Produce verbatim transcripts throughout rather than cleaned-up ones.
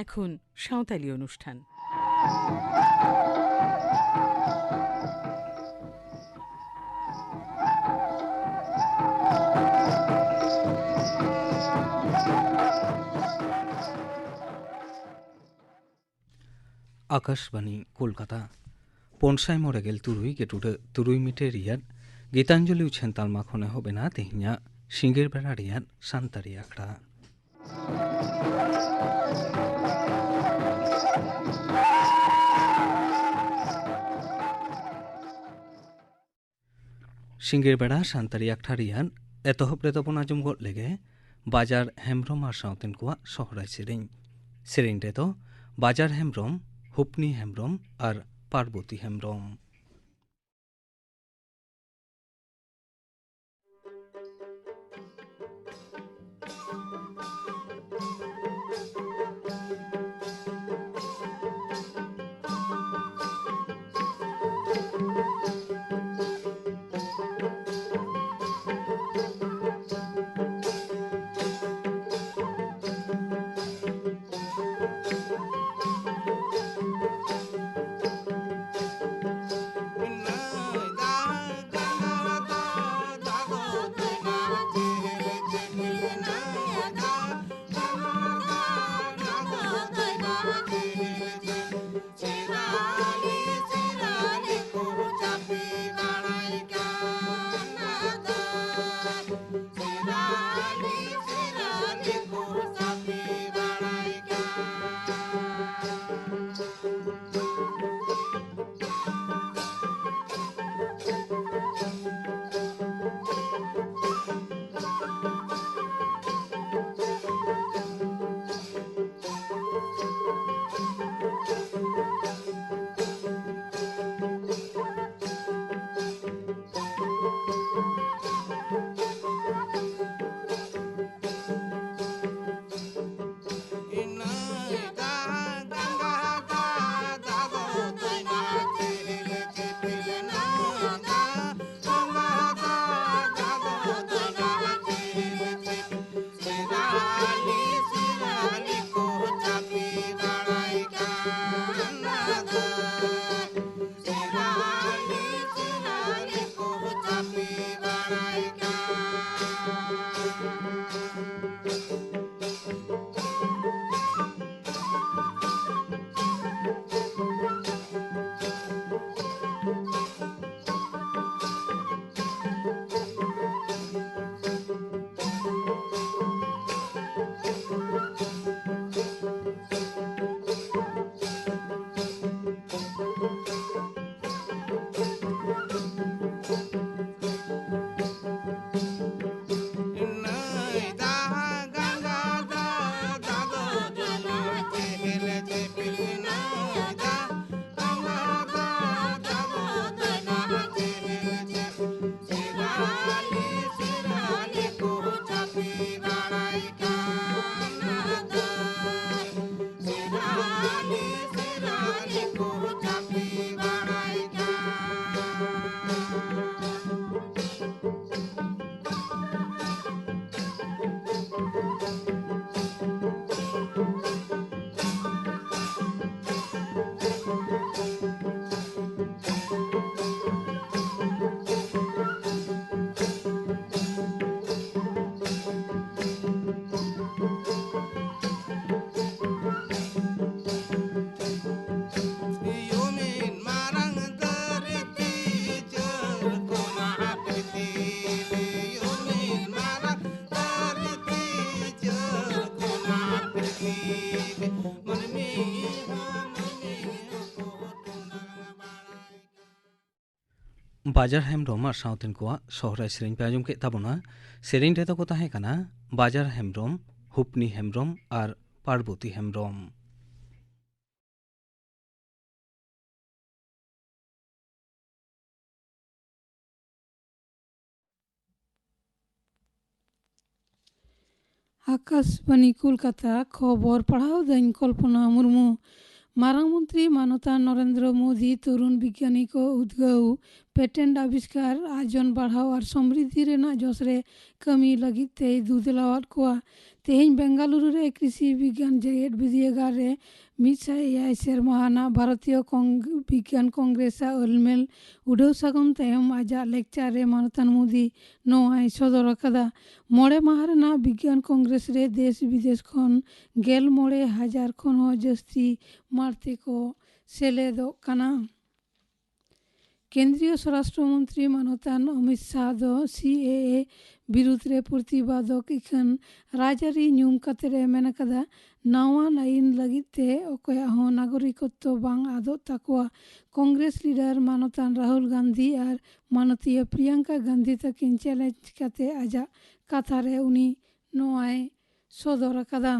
এখন সাঁওতালি অনুষ্ঠান। ᱟᱠᱟᱥᱵᱟᱱᱤ ᱠᱳᱞᱠᱟᱛᱟ᱾ ᱯᱩᱱ ᱥᱟᱭ ᱢᱚᱬᱮ ᱜᱮᱞ ᱛᱩᱨᱩᱭ ᱜᱮ ᱴᱩᱰᱟᱹᱜ ᱛᱩᱨᱩᱭ ᱢᱤᱴᱟᱨ ᱨᱮᱭᱟᱜ ᱜᱤᱛᱟᱧᱡᱚᱞᱤ ᱩᱪᱷᱟᱹᱱ ᱛᱟᱞᱢᱟ ᱠᱷᱚᱱ ᱮᱦᱚᱵ ᱮᱱᱟ ᱛᱮᱦᱮᱧᱟᱜ ᱥᱤᱸᱜᱟᱹᱲ ᱵᱮᱲᱟ ᱨᱮᱭᱟᱜ ᱥᱟᱱᱛᱟᱲᱤ ᱟᱠᱷᱲᱟ᱾ ᱥᱤᱸᱜᱟᱹᱲ ᱵᱮᱲᱟ ᱥᱟᱱᱛᱟᱲᱤ ᱟᱠᱷᱲᱟ ᱨᱮᱭᱟᱜ ᱮᱛᱚᱦᱚᱵ ᱨᱮᱫᱚ ᱵᱚᱱ ᱟᱸᱡᱚᱢ ᱜᱚᱫ ᱞᱮᱜᱮ ᱵᱟᱡᱟᱨ ᱦᱮᱢᱵᱽᱨᱚᱢ ᱟᱨ ᱥᱟᱶᱛᱮᱱ ᱠᱚᱣᱟᱜ ᱥᱚᱦᱨᱟᱭ ᱥᱮᱨᱮᱧ᱾ ᱥᱮᱨᱮᱧ ᱨᱮᱫᱚ ᱵᱟᱡᱟᱨ ᱦᱮᱢᱵᱽᱨᱚᱢ, ᱦᱩᱯᱱᱤ ᱦᱮᱢᱵᱽᱨᱚᱢ ᱟᱨ ᱯᱟᱨᱵᱚᱛᱤ ᱦᱮᱢᱵᱽᱨᱚᱢ᱾ ᱭᱩᱢᱤᱱ ᱢᱟᱨᱟᱝ ᱫᱷᱟᱹᱨᱛᱤ ᱪᱟᱹᱨ ᱠᱚᱱᱟ ᱯᱨᱤᱛᱷᱤᱵᱤ, ᱭᱩᱢᱤᱱ ᱢᱟᱨᱟᱝ ᱫᱷᱟᱹᱨᱛᱤ ᱪᱟᱹᱨ ᱠᱚᱱᱟ ᱯᱨᱤᱛᱷᱤᱵᱤ, ᱢᱟᱹᱱᱢᱤ ᱦᱚᱸ ᱢᱟᱹᱱᱢᱤ ᱦᱚᱸᱠᱚ ᱴᱚᱱᱟᱝ ᱵᱟᱲᱟᱭ ᱠᱟᱱ᱾ ᱵᱟᱡᱟᱨ ᱦᱮᱢᱵᱽᱨᱚᱢ ᱟᱨ ᱥᱟᱶᱛᱮᱱ ᱠᱚᱣᱟᱜ ᱥᱚᱦᱨᱟᱭ ᱥᱮᱨᱮᱧ ᱯᱮ ᱟᱸᱡᱚᱢ ᱠᱮᱫ ᱛᱟᱵᱚᱱᱟ᱾ ᱥᱮᱨᱮᱧ ᱨᱮᱫᱚ ᱠᱚ ᱛᱟᱦᱮᱸ ᱠᱟᱱᱟ ᱵᱟᱡᱟᱨ ᱦᱮᱢᱵᱽᱨᱚᱢ, ᱦᱩᱯᱱᱤ ᱦᱮᱢᱵᱽᱨᱚᱢ ᱟᱨ ᱯᱟᱨᱵᱚᱛᱤ ᱦᱮᱢᱵᱽᱨᱚᱢ᱾ ᱟᱠᱟᱥᱵᱟᱱᱤ ᱠᱳᱞᱠᱟᱛᱟ, ᱠᱷᱚᱵᱚᱨ ᱯᱟᱲᱦᱟᱣ ᱫᱟᱹᱧ ᱠᱚᱞᱯᱚᱱᱟ ᱢᱩᱨᱢᱩ᱾ ᱢᱟᱨᱟᱝ ᱢᱚᱱᱛᱨᱤ ᱢᱟᱱᱚᱛᱟᱱ ᱱᱚᱨᱮᱱᱫᱨᱚ ᱢᱳᱫᱤ ᱛᱚᱨᱩᱱ ᱵᱤᱜᱽᱜᱟᱱᱤ ᱠᱚ ᱩᱫᱽᱜᱟᱹᱣ, ᱯᱮᱴᱮᱱᱴ ᱟᱵᱤᱥᱠᱟᱨ, ᱟᱨᱡᱚᱱ ᱵᱟᱲᱦᱟᱣ ᱟᱨ ᱥᱚᱢᱨᱤᱫᱷᱤ ᱨᱮᱱᱟᱜ ᱡᱚᱥ ᱨᱮ ᱠᱟᱹᱢᱤ ᱞᱟᱹᱜᱤᱫ ᱛᱮᱭ ᱫᱩᱫᱞᱟᱣᱟᱫ ᱠᱚᱣᱟ᱾ ᱛᱮᱦᱮᱧ ᱵᱮᱝᱜᱟᱞᱩᱨᱩ ᱨᱮ ᱠᱨᱤᱥᱤ ᱵᱤᱜᱽᱜᱟᱱ ᱡᱮᱜᱮᱛ ᱵᱤᱨᱫᱟᱹᱜᱟᱲ ᱨᱮ ᱢᱤᱫ ᱥᱟᱭ ᱮᱭᱟᱭ ᱥᱮᱨᱢᱟ ᱟᱱᱟᱜ ᱵᱷᱟᱨᱚᱛᱤᱭᱚ ᱠᱚᱝ-, ᱵᱤᱜᱽᱜᱟᱱ ᱠᱚᱝᱜᱨᱮᱥ ᱟᱜ ᱟᱹᱞᱢᱮᱞ ᱩᱰᱷᱟᱹᱣ ᱥᱟᱹᱜᱩᱱ ᱛᱟᱭᱚᱢ ᱟᱡᱟᱜ ᱞᱮᱠᱪᱟᱨ ᱨᱮ ᱢᱟᱱᱚᱛᱟᱱ ᱢᱳᱫᱤ ᱱᱚᱣᱟᱭ ᱥᱚᱫᱚᱨ ᱟᱠᱟᱫᱟ᱾ ᱢᱚᱬᱮ ᱢᱟᱦᱟ ᱨᱮᱱᱟᱜ ᱵᱤᱜᱽᱜᱟᱱ ᱠᱚᱝᱜᱨᱮᱥ ᱨᱮ ᱫᱮᱥ ᱵᱤᱫᱮᱥ ᱠᱷᱚᱱ ᱜᱮᱞ ᱢᱚᱬᱮ ᱦᱟᱡᱟᱨ ᱠᱷᱚᱱ ᱦᱚᱸ ᱡᱟᱹᱥᱛᱤ ᱢᱟᱬᱛᱮ ᱠᱚ ᱥᱮᱞᱮᱫᱚᱜ ᱠᱟᱱᱟ᱾ ᱠᱮᱱᱫᱨᱤᱭᱚ ᱥᱚᱨᱟᱥᱴᱨᱚ ᱢᱚᱱᱛᱨᱤ ᱢᱟᱱᱚᱛᱟᱱ ᱚᱢᱤᱛ ᱥᱟᱦ ᱫᱚ ᱥᱤ ᱮ ᱮ ᱵᱤᱨᱩᱫᱽ ᱨᱮ ᱯᱨᱚᱛᱤᱵᱟᱫᱚᱠ ᱤᱠᱷᱟᱹᱱ ᱨᱟᱡᱽᱟᱹᱨᱤ ᱧᱩᱢ ᱠᱟᱛᱮ ᱮ ᱢᱮᱱ ᱟᱠᱟᱫᱟ, ᱱᱟᱣᱟᱱ ᱟᱹᱭᱤᱱ ᱞᱟᱹᱜᱤᱫ ᱛᱮ ᱚᱠᱚᱭᱟᱜ ᱦᱚᱸ ᱱᱟᱜᱚᱨᱤᱠᱚᱛᱛᱚ ᱵᱟᱝ ᱟᱫᱚᱜ ᱛᱟᱠᱚᱣᱟ᱾ ᱠᱚᱝᱜᱨᱮᱥ ᱞᱤᱰᱟᱨ ᱢᱟᱱᱚᱛᱟᱱ ᱨᱟᱦᱩᱞ ᱜᱟᱱᱫᱷᱤ ᱟᱨ ᱢᱟᱱᱚᱛᱤᱭᱟᱹ ᱯᱨᱤᱭᱟᱝᱠᱟ ᱜᱟᱱᱫᱷᱤ ᱛᱟᱹᱠᱤᱱ ᱪᱮᱞᱮᱧᱡᱽ ᱠᱟᱛᱮ ᱟᱡᱟᱜ ᱠᱟᱛᱷᱟ ᱨᱮ ᱩᱱᱤ ᱱᱚᱣᱟᱭ ᱥᱚᱫᱚᱨ ᱟᱠᱟᱫᱟ᱾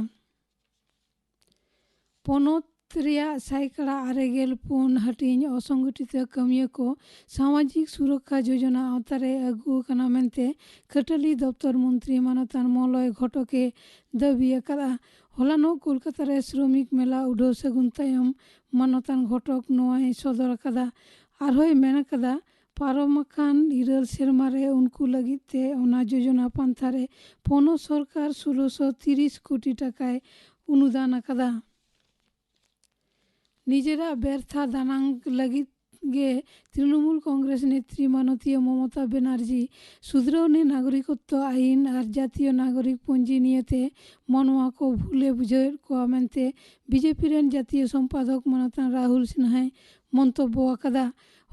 ᱯᱚᱱᱚᱛ ᱨᱮᱭᱟᱜ ᱥᱟᱭᱠᱟᱲᱟ ᱟᱨᱮ ᱜᱮᱞ ᱯᱩᱱ ᱦᱟᱹᱴᱤᱧ ᱚᱥᱚᱝᱜᱚᱴᱷᱤᱛ ᱠᱟᱹᱢᱤᱭᱟᱹ ᱠᱚ ᱥᱟᱢᱟᱡᱤᱠ ᱥᱩᱨᱚᱠᱠᱷᱟ ᱡᱳᱡᱚᱱᱟ ᱟᱣᱛᱟ ᱨᱮ ᱟᱹᱜᱩ ᱟᱠᱟᱱᱟ ᱢᱮᱱᱛᱮ ᱠᱷᱟᱹᱴᱟᱹᱞᱤ ᱫᱚᱯᱛᱚᱨ ᱢᱚᱱᱛᱨᱤ ᱢᱟᱱᱚᱛᱟᱱ ᱢᱚᱞᱚᱭ ᱜᱷᱚᱴᱚᱠ ᱮ ᱫᱟᱹᱵᱤ ᱟᱠᱟᱫᱼᱟ᱾ ᱦᱚᱞᱟᱱᱚᱜ ᱠᱳᱞᱠᱟᱛᱟ ᱨᱮ ᱥᱨᱚᱢᱤᱠ ᱢᱮᱞᱟ ᱩᱰᱷᱟᱹᱣ ᱥᱟᱹᱜᱩᱱ ᱛᱟᱭᱚᱢ ᱢᱟᱱᱚᱛᱟᱱ ᱜᱷᱚᱴᱚᱠ ᱱᱚᱣᱟᱭ ᱥᱚᱫᱚᱨ ᱟᱠᱟᱫᱟ᱾ ᱟᱨᱦᱚᱸᱭ ᱢᱮᱱ ᱟᱠᱟᱫᱟ, ᱯᱟᱨᱚᱢ ᱟᱠᱟᱱ ᱤᱨᱟᱹᱞ ᱥᱮᱨᱢᱟ ᱨᱮ ᱩᱱᱠᱩ ᱞᱟᱹᱜᱤᱫ ᱛᱮ ᱚᱱᱟ ᱡᱳᱡᱚᱱᱟ ᱯᱟᱱᱛᱷᱟ ᱨᱮ ᱯᱚᱱᱚᱛ ᱥᱚᱨᱠᱟᱨ ᱥᱳᱞᱳᱥᱚ ᱛᱤᱨᱤᱥ ᱠᱳᱴᱤ ᱴᱟᱠᱟᱭ ᱚᱱᱩᱫᱟᱱ ᱟᱠᱟᱫᱟ᱾ ᱱᱤᱡᱮᱨᱟᱜ ᱵᱮᱨᱛᱷᱟ ᱫᱟᱱᱟᱝ ᱞᱟᱹᱜᱤᱫ ᱜᱮ ᱛᱨᱤᱱᱚᱢᱩᱞ ᱠᱚᱝᱜᱨᱮᱥ ᱱᱮᱛᱨᱤ ᱢᱟᱱᱚᱛᱤᱭᱟᱹ ᱢᱚᱢᱚᱛᱟ ᱵᱮᱱᱟᱨᱡᱤ ᱥᱩᱫᱷᱨᱟᱹᱣᱱᱤ ᱱᱟᱜᱚᱨᱤᱠᱚᱛᱛᱚ ᱟᱭᱤᱱ ᱟᱨ ᱡᱟᱛᱤᱭᱚ ᱱᱟᱜᱚᱨᱤᱠ ᱯᱚᱧᱡᱤ ᱱᱤᱭᱟᱹᱛᱮ ᱢᱟᱱᱣᱟ ᱠᱚ ᱵᱷᱩᱞᱮ ᱵᱩᱡᱷᱟᱹᱣᱮᱫ ᱠᱚᱣᱟ ᱢᱮᱱᱛᱮ ᱵᱤᱡᱮᱯᱤ ᱨᱮᱱ ᱡᱟᱛᱤᱭᱚ ᱥᱚᱢᱯᱟᱫᱚᱠ ᱢᱟᱱᱚᱛᱟᱱ ᱨᱟᱦᱩᱞ ᱥᱤᱱᱦᱟᱭ ᱢᱚᱱᱛᱚᱵᱵᱚ ᱟᱠᱟᱫᱟ᱾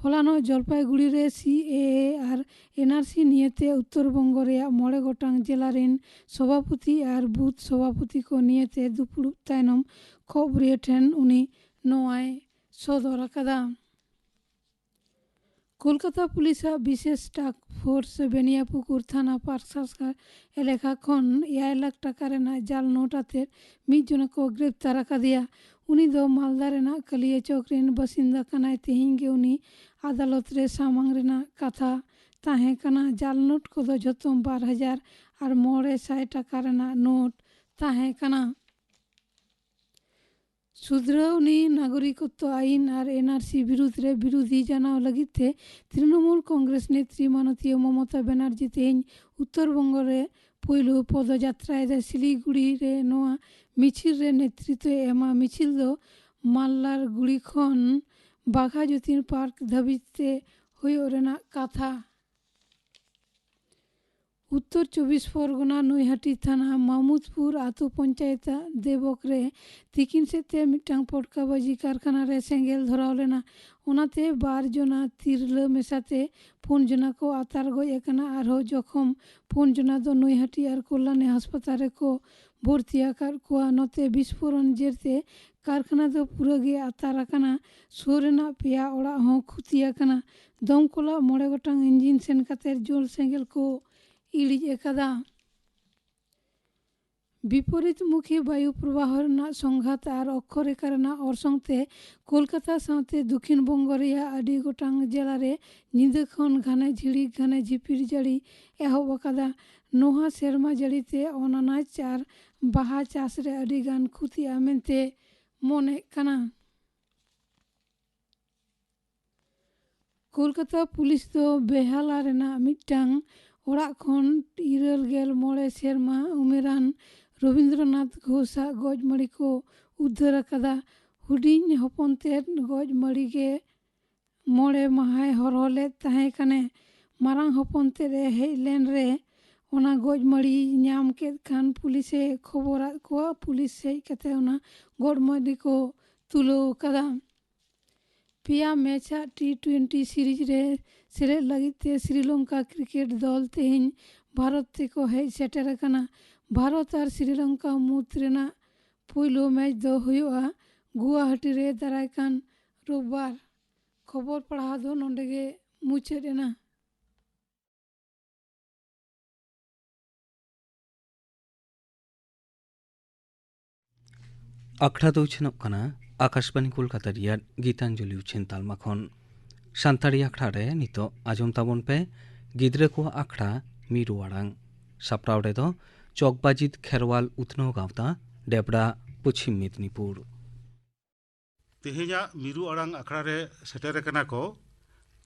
ᱦᱚᱞᱟᱱᱚᱜ ᱡᱚᱞᱯᱟᱭᱜᱩᱲᱤ ᱨᱮ ᱥᱤ ᱮ ᱮ ᱟᱨ ᱮᱱ ᱟᱨ ᱥᱤ ᱱᱤᱭᱟᱹᱛᱮ ᱩᱛᱛᱚᱨ ᱵᱚᱝᱜᱚ ᱨᱮᱭᱟᱜ ᱢᱚᱬᱮ ᱜᱚᱴᱟᱝ ᱡᱮᱞᱟ ᱨᱮᱱ ᱥᱚᱵᱷᱟᱯᱚᱛᱤ ᱟᱨ ᱵᱩᱛᱷ ᱥᱚᱵᱷᱟᱯᱚᱛᱤ ᱠᱚ ᱱᱤᱭᱟᱹᱛᱮ ᱫᱩᱯᱩᱲᱩᱵ ᱛᱟᱭᱱᱚᱢ ᱠᱷᱚᱵᱨᱤᱭᱟᱹ ᱴᱷᱮᱱ ᱩᱱᱤ ᱱᱚᱣᱟᱭ ᱥᱚᱫᱚᱨ ᱟᱠᱟᱫᱟ᱾ ᱠᱳᱞᱠᱟᱛᱟ ᱯᱩᱞᱤᱥᱟᱜ ᱵᱤᱥᱮᱥ ᱴᱟᱥᱠ ᱯᱷᱳᱨᱥ ᱵᱮᱱᱤᱭᱟᱯᱩᱠᱩᱨ ᱛᱷᱟᱱᱟ ᱯᱟᱨᱥᱟᱥᱠᱟ ᱮᱞᱟᱠᱟ ᱠᱷᱚᱱ ᱮᱭᱟᱭ ᱞᱟᱠᱷ ᱴᱟᱠᱟ ᱨᱮᱱᱟᱜ ᱡᱟᱞ ᱱᱳᱴ ᱟᱛᱮ ᱢᱤᱫ ᱡᱚᱱᱟ ᱠᱚ ᱜᱨᱮᱯᱛᱟᱨ ᱟᱠᱟᱫᱮᱭᱟ᱾ ᱩᱱᱤ ᱫᱚ ᱢᱟᱞᱫᱟ ᱨᱮᱱᱟᱜ ᱠᱟᱞᱤᱭᱟ ᱪᱚᱠ ᱨᱮᱱ ᱵᱟᱥᱤᱱᱫᱟ ᱠᱟᱱᱟᱭ᱾ ᱛᱮᱦᱮᱧ ᱜᱮ ᱩᱱᱤ ᱟᱫᱟᱞᱚᱛ ᱨᱮ ᱥᱟᱢᱟᱝ ᱨᱮᱱᱟᱜ ᱠᱟᱛᱷᱟ ᱛᱟᱦᱮᱸ ᱠᱟᱱᱟ᱾ ᱡᱟᱞ ᱱᱳᱴ ᱠᱚᱫᱚ ᱡᱷᱚᱛᱚ ᱵᱟᱨ ᱦᱟᱡᱟᱨ ᱟᱨ ᱢᱚᱬᱮ ᱥᱟᱭ ᱴᱟᱠᱟ ᱨᱮᱱᱟᱜ ᱱᱳᱴ ᱛᱟᱦᱮᱸ ᱠᱟᱱᱟ᱾ ᱥᱩᱫᱷᱨᱟᱹᱣᱱᱤ ᱱᱟᱜᱚᱨᱤᱠᱚᱛᱛᱚ ᱟᱭᱤᱱ ᱟᱨ ᱮᱱ ᱟᱨ ᱥᱤ ᱵᱤᱨᱩᱫᱽ ᱨᱮ ᱵᱤᱨᱩᱫᱷᱤ ᱡᱟᱱᱟᱣ ᱞᱟᱹᱜᱤᱫ ᱛᱮ ᱛᱨᱤᱱᱚᱢᱩᱞ ᱠᱚᱝᱜᱨᱮᱥ ᱱᱮᱛᱨᱤ ᱢᱟᱱᱚᱛᱤᱭᱟᱹ ᱢᱚᱢᱚᱛᱟ ᱵᱮᱱᱟᱨᱡᱤ ᱛᱮᱦᱮᱧ ᱩᱛᱛᱚᱨ ᱵᱚᱝᱜᱚ ᱨᱮ ᱯᱳᱭᱞᱳ ᱯᱚᱫᱚᱡᱟᱛᱨᱟᱭᱮᱫᱟ᱾ ᱥᱤᱞᱤᱜᱩᱲᱤ ᱨᱮ ᱱᱚᱣᱟ ᱢᱤᱪᱷᱤᱞ ᱨᱮ ᱱᱮᱛᱨᱤᱛᱵ ᱮ ᱮᱢᱟ᱾ ᱢᱤᱪᱷᱤᱞ ᱫᱚ ᱢᱟᱞᱞᱟᱨ ᱜᱩᱲᱤ ᱠᱷᱚᱱ ᱵᱟᱜᱷᱟ ᱡᱚᱛᱤᱱ ᱯᱟᱨᱠ ᱫᱷᱟᱹᱵᱤᱡ ᱛᱮ ᱦᱩᱭᱩᱜ ᱨᱮᱱᱟᱜ ᱠᱟᱛᱷᱟ᱾ ᱩᱛᱛᱚᱨ ᱪᱚᱵᱵᱤᱥ ᱯᱚᱨᱜᱚᱱᱟ ᱱᱚᱭᱦᱟᱴᱤ ᱛᱷᱟᱱᱟ ᱢᱟᱢᱩᱫᱽᱯᱩᱨ ᱟᱛᱳ ᱯᱚᱧᱪᱟᱭᱮᱛ ᱫᱮᱵᱚᱠ ᱨᱮ ᱛᱤᱠᱤᱱ ᱥᱮᱫ ᱛᱮ ᱢᱤᱫᱴᱟᱝ ᱯᱚᱴᱠᱟᱵᱟᱡᱤ ᱠᱟᱨᱠᱷᱟᱱᱟ ᱨᱮ ᱥᱮᱸᱜᱮᱞ ᱫᱷᱚᱨᱟᱣ ᱞᱮᱱᱟ᱾ ᱚᱱᱟᱛᱮ ᱵᱟᱨ ᱡᱚᱱᱟ ᱛᱤᱨᱞᱟᱹ ᱢᱮᱥᱟᱛᱮ ᱯᱩᱱ ᱡᱚᱱᱟ ᱠᱚ ᱟᱛᱟᱨ ᱜᱚᱡ ᱟᱠᱟᱱᱟ᱾ ᱟᱨᱦᱚᱸ ᱡᱚᱠᱷᱚᱢ ᱯᱩᱱ ᱡᱚᱱᱟ ᱫᱚ ᱱᱚᱭᱦᱟᱴᱤ ᱟᱨ ᱠᱚᱞᱞᱟᱱᱤ ᱦᱟᱥᱯᱟᱛᱟᱞ ᱨᱮᱠᱚ ᱵᱷᱚᱨᱛᱤ ᱟᱠᱟᱫ ᱠᱚᱣᱟ᱾ ᱱᱚᱛᱮ ᱵᱤᱥᱯᱷᱳᱨᱚᱱ ᱡᱮᱨᱛᱮ ᱠᱟᱨᱠᱷᱟᱱᱟ ᱫᱚ ᱯᱩᱨᱟᱹ ᱜᱮ ᱟᱛᱟᱨ ᱟᱠᱟᱱᱟ᱾ ᱥᱩᱨ ᱨᱮᱱᱟᱜ ᱯᱮᱭᱟ ᱚᱲᱟᱜ ᱦᱚᱸ ᱠᱷᱩᱛᱤ ᱟᱠᱟᱱᱟ᱾ ᱫᱚᱢᱠᱚᱞᱟᱜ ᱢᱚᱬᱮ ᱜᱚᱴᱟᱝ ᱤᱧᱡᱤᱱ ᱥᱮᱱ ᱠᱟᱛᱮ ᱡᱳᱞ ᱥᱮᱸᱜᱮᱞ ᱠᱚ ᱤᱬᱤᱡ ᱟᱠᱟᱫᱟ᱾ ᱵᱤᱯᱚᱨᱤᱛ ᱢᱩᱠᱷᱤ ᱵᱟᱭᱩ ᱯᱨᱚᱵᱟᱦᱚ ᱨᱮᱱᱟᱜ ᱥᱚᱝᱜᱷᱟᱛ ᱟᱨ ᱚᱠᱠᱷᱚᱨᱮᱠᱷᱟ ᱨᱮᱱᱟᱜ ᱚᱨᱥᱚᱝ ᱛᱮ ᱠᱳᱞᱠᱟᱛᱟ ᱥᱟᱶᱛᱮ ᱫᱚᱠᱷᱤᱱ ᱵᱚᱝᱜᱚ ᱨᱮᱭᱟᱜ ᱟᱹᱰᱤ ᱜᱚᱴᱟᱝ ᱡᱮᱞᱟ ᱨᱮ ᱧᱤᱫᱟᱹ ᱠᱷᱚᱱ ᱜᱷᱟᱱᱮ ᱡᱷᱤᱲᱤ ᱜᱷᱟᱱᱮ ᱡᱷᱤᱯᱤᱨ ᱡᱟᱹᱲᱤ ᱮᱦᱚᱵ ᱟᱠᱟᱫᱟ᱾ ᱱᱚᱣᱟ ᱥᱮᱨᱢᱟ ᱡᱟᱹᱲᱤ ᱛᱮ ᱚᱱᱟᱱᱟᱡᱽ ᱟᱨ ᱵᱟᱦᱟ ᱪᱟᱥ ᱨᱮ ᱟᱹᱰᱤ ᱜᱟᱱ ᱠᱷᱚᱛᱤᱜᱼᱟ ᱢᱮᱱᱛᱮ ᱢᱚᱱᱮᱜ ᱠᱟᱱᱟ᱾ ᱠᱳᱞᱠᱟᱛᱟ ᱯᱩᱞᱤᱥ ᱫᱚ ᱵᱮᱦᱟᱞᱟ ᱨᱮᱱᱟᱜ ᱢᱤᱫᱴᱟᱝ ᱚᱲᱟᱜ ᱠᱷᱚᱱ ᱤᱨᱟᱹᱞ ᱜᱮᱞ ᱢᱚᱬᱮ ᱥᱮᱨᱢᱟ ᱩᱢᱮᱨᱟᱱ ᱨᱚᱵᱤᱱᱫᱨᱚᱱᱟᱛᱷ ᱜᱷᱳᱥᱟᱜ ᱜᱚᱡ ᱢᱟᱹᱲᱤ ᱠᱚ ᱩᱫᱽᱫᱷᱟᱹᱨ ᱟᱠᱟᱫᱟ᱾ ᱦᱩᱰᱤᱧ ᱦᱚᱯᱚᱱ ᱛᱮᱫ ᱜᱚᱡ ᱢᱟᱹᱲᱤ ᱜᱮ ᱢᱚᱬᱮ ᱢᱟᱦᱟᱭ ᱦᱚᱨᱦᱚ ᱞᱮᱫ ᱛᱟᱦᱮᱸ ᱠᱟᱱᱮ᱾ ᱢᱟᱨᱟᱝ ᱦᱚᱯᱚᱱ ᱛᱮᱫ ᱮ ᱦᱮᱡ ᱞᱮᱱ ᱨᱮ ᱚᱱᱟ ᱜᱚᱡ ᱢᱟᱹᱲᱤ ᱧᱟᱢ ᱠᱮᱫ ᱠᱷᱟᱱ ᱯᱩᱞᱤᱥ ᱮ ᱠᱷᱚᱵᱚᱨᱟᱫ ᱠᱚᱣᱟ᱾ ᱯᱩᱞᱤᱥ ᱦᱮᱡ ᱠᱟᱛᱮ ᱚᱱᱟ ᱜᱚᱡ ᱢᱟᱹᱲᱤ ᱠᱚ ᱛᱩᱞᱟᱹᱣ ᱟᱠᱟᱫᱟ᱾ ᱯᱮᱭᱟ ᱢᱮᱪ ᱟᱜ ᱴᱤ ᱴᱩᱭᱮᱱᱴᱤ ᱥᱤᱨᱤᱡᱽ ᱨᱮ ᱥᱮᱞᱮᱫ ᱞᱟᱹᱜᱤᱫ ᱛᱮ ᱥᱨᱤᱞᱚᱝᱠᱟ ᱠᱨᱤᱠᱮᱴ ᱫᱚᱞ ᱛᱮᱦᱮᱧ ᱵᱷᱟᱨᱚᱛ ᱛᱮᱠᱚ ᱦᱮᱡ ᱥᱮᱴᱮᱨ ᱟᱠᱟᱱᱟ᱾ ᱵᱷᱟᱨᱚᱛ ᱟᱨ ᱥᱨᱤᱞᱚᱝᱠᱟ ᱢᱩᱫᱽ ᱨᱮᱱᱟᱜ ᱯᱩᱭᱞᱩ ᱢᱮᱪ ᱫᱚ ᱦᱩᱭᱩᱜᱼᱟ ᱜᱩᱣᱟᱦᱟᱴᱤ ᱨᱮ ᱫᱟᱨᱟᱭ ᱠᱟᱱ ᱨᱳᱵᱵᱟᱨ᱾ ᱠᱷᱚᱵᱚᱨ ᱯᱟᱲᱦᱟᱣ ᱫᱚ ᱱᱚᱰᱮ ᱜᱮ ᱢᱩᱪᱟᱹᱫ ᱮᱱᱟ᱾ ᱟᱠᱷᱲᱟ ᱫᱚ ᱩᱪᱷᱟᱹᱱᱚᱜ ᱠᱟᱱᱟ ᱟᱠᱟᱥᱵᱟᱱᱤ ᱠᱳᱞᱠᱟᱛᱟ ᱨᱮᱭᱟᱜ ᱜᱤᱛᱟᱧᱡᱚᱞᱤ ᱩᱪᱷᱟᱹᱱ ᱛᱟᱞᱢᱟ ᱠᱷᱚᱱ᱾ ᱥᱟᱱᱛᱟᱲᱤ ᱟᱠᱷᱲᱟ ᱨᱮ ᱱᱤᱛᱚᱜ ᱟᱸᱡᱚᱢ ᱛᱟᱵᱚᱱ ᱯᱮ ᱜᱤᱫᱽᱨᱟᱹ ᱠᱚᱣᱟᱜ ᱟᱠᱷᱲᱟ ᱢᱤᱨᱩ ᱟᱲᱟᱝ᱾ ᱥᱟᱯᱲᱟᱣ ᱨᱮᱫᱚ ᱪᱚᱠᱵᱟᱡᱤᱛ ᱠᱷᱮᱨᱣᱟᱞ ᱩᱛᱱᱟᱹᱣ ᱜᱟᱶᱛᱟ, ᱰᱮᱵᱽᱨᱟ, ᱯᱚᱪᱷᱤᱢ ᱢᱮᱫᱽᱱᱤᱯᱩᱨ᱾ ᱛᱮᱦᱮᱧᱟᱜ ᱢᱤᱨᱩ ᱟᱲᱟᱝ ᱟᱠᱷᱲᱟ ᱨᱮ ᱥᱮᱴᱮᱨ ᱟᱠᱟᱱᱟ ᱠᱚ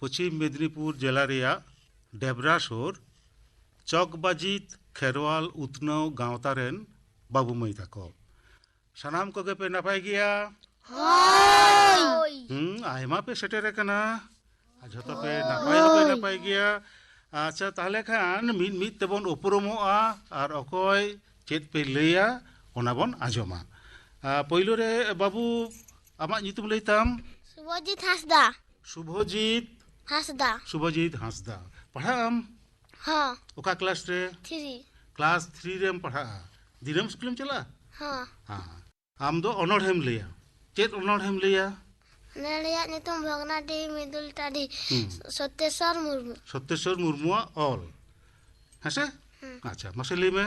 ᱯᱚᱪᱷᱤᱢ ᱢᱮᱫᱽᱱᱤᱯᱩᱨ ᱡᱮᱞᱟ ᱨᱮᱭᱟᱜ ᱰᱮᱵᱽᱨᱟ ᱥᱩᱨ ᱪᱚᱠᱵᱟᱡᱤᱛ ᱠᱷᱮᱨᱣᱟᱞ ᱩᱛᱱᱟᱹᱣ ᱜᱟᱶᱛᱟ ᱨᱮᱱ ᱵᱟᱹᱵᱩ ᱢᱟᱹᱭ ᱛᱟᱠᱚ᱾ ᱥᱟᱱᱟᱢ ᱠᱚᱜᱮ ᱯᱮ ᱱᱟᱯᱟᱭ ᱜᱮᱭᱟ? ᱦᱳᱭ᱾ ᱦᱩᱸ, ᱟᱭᱢᱟ ᱯᱮ ᱥᱮᱴᱮᱨ ᱟᱠᱟᱱᱟ᱾ ᱟᱨ ᱡᱷᱚᱛᱚ ᱯᱮ ᱱᱟᱯᱟᱭ ᱦᱚᱸᱯᱮ ᱦᱳᱭ᱾ ᱱᱟᱯᱟᱭ ᱜᱮᱭᱟ᱾ ᱟᱪᱪᱷᱟ, ᱛᱟᱦᱚᱞᱮ ᱠᱷᱟᱱ ᱢᱤᱫ ᱢᱤᱫ ᱛᱮᱵᱚᱱ ᱩᱯᱨᱩᱢᱚᱜᱼᱟ ᱟᱨ ᱚᱠᱚᱭ ᱪᱮᱫ ᱯᱮ ᱞᱟᱹᱭᱟ, ᱚᱱᱟ ᱵᱚᱱ ᱟᱸᱡᱚᱢᱟ᱾ ᱟᱨ ᱯᱳᱭᱞᱳ ᱨᱮ ᱵᱟᱹᱵᱩ, ᱟᱢᱟᱜ ᱧᱩᱛᱩᱢ ᱞᱟᱹᱭ ᱛᱟᱢ? ᱥᱩᱵᱷᱚᱡᱤᱛ ᱦᱟᱸᱥᱫᱟ᱾ ᱥᱩᱵᱷᱚᱡᱤᱛ? ᱦᱟᱸᱥᱫᱟ᱾ ᱥᱩᱵᱷᱚᱡᱤᱛ ᱦᱟᱸᱥᱫᱟ᱾ ᱯᱟᱲᱦᱟᱜ ᱟᱢ? ᱦᱚᱸ᱾ ᱚᱠᱟ ᱠᱞᱟᱥ ᱨᱮ? ᱛᱷᱨᱤ᱾ ᱠᱞᱟᱥ ᱛᱷᱨᱤ ᱨᱮᱢ ᱯᱟᱲᱦᱟᱜᱼᱟ᱾ ᱫᱤᱱᱟᱹᱢ ᱥᱠᱩᱞᱮᱢ ᱪᱟᱞᱟᱜᱼᱟ? ᱦᱚᱸ᱾ ᱦᱮᱸ᱾ ᱟᱢ ᱫᱚ ᱚᱱᱚᱬᱦᱮᱢ ᱞᱟᱹᱭᱟ᱾ ᱪᱮᱫ ᱚᱱᱚᱬᱦᱮᱢ ᱞᱟᱹᱭᱟ? ᱚᱱᱚᱬᱦᱮᱭᱟᱜ ᱧᱩᱛᱩᱢ ᱵᱷᱚᱜᱽᱱᱟᱰᱤ ᱢᱤᱫᱩᱞ ᱴᱟᱺᱰᱤ, ᱦᱩᱸ᱾ ᱥᱚᱛᱮᱥᱚᱨ ᱢᱩᱨᱢᱩ᱾ ᱥᱚᱛᱮᱥᱚᱨ ᱢᱩᱨᱢᱩᱣᱟᱜ ᱚᱞ᱾ ᱦᱮᱸᱥᱮ? ᱦᱩᱸ᱾ ᱟᱪᱪᱷᱟ, ᱢᱟᱥᱮ ᱞᱟᱹᱭ ᱢᱮ᱾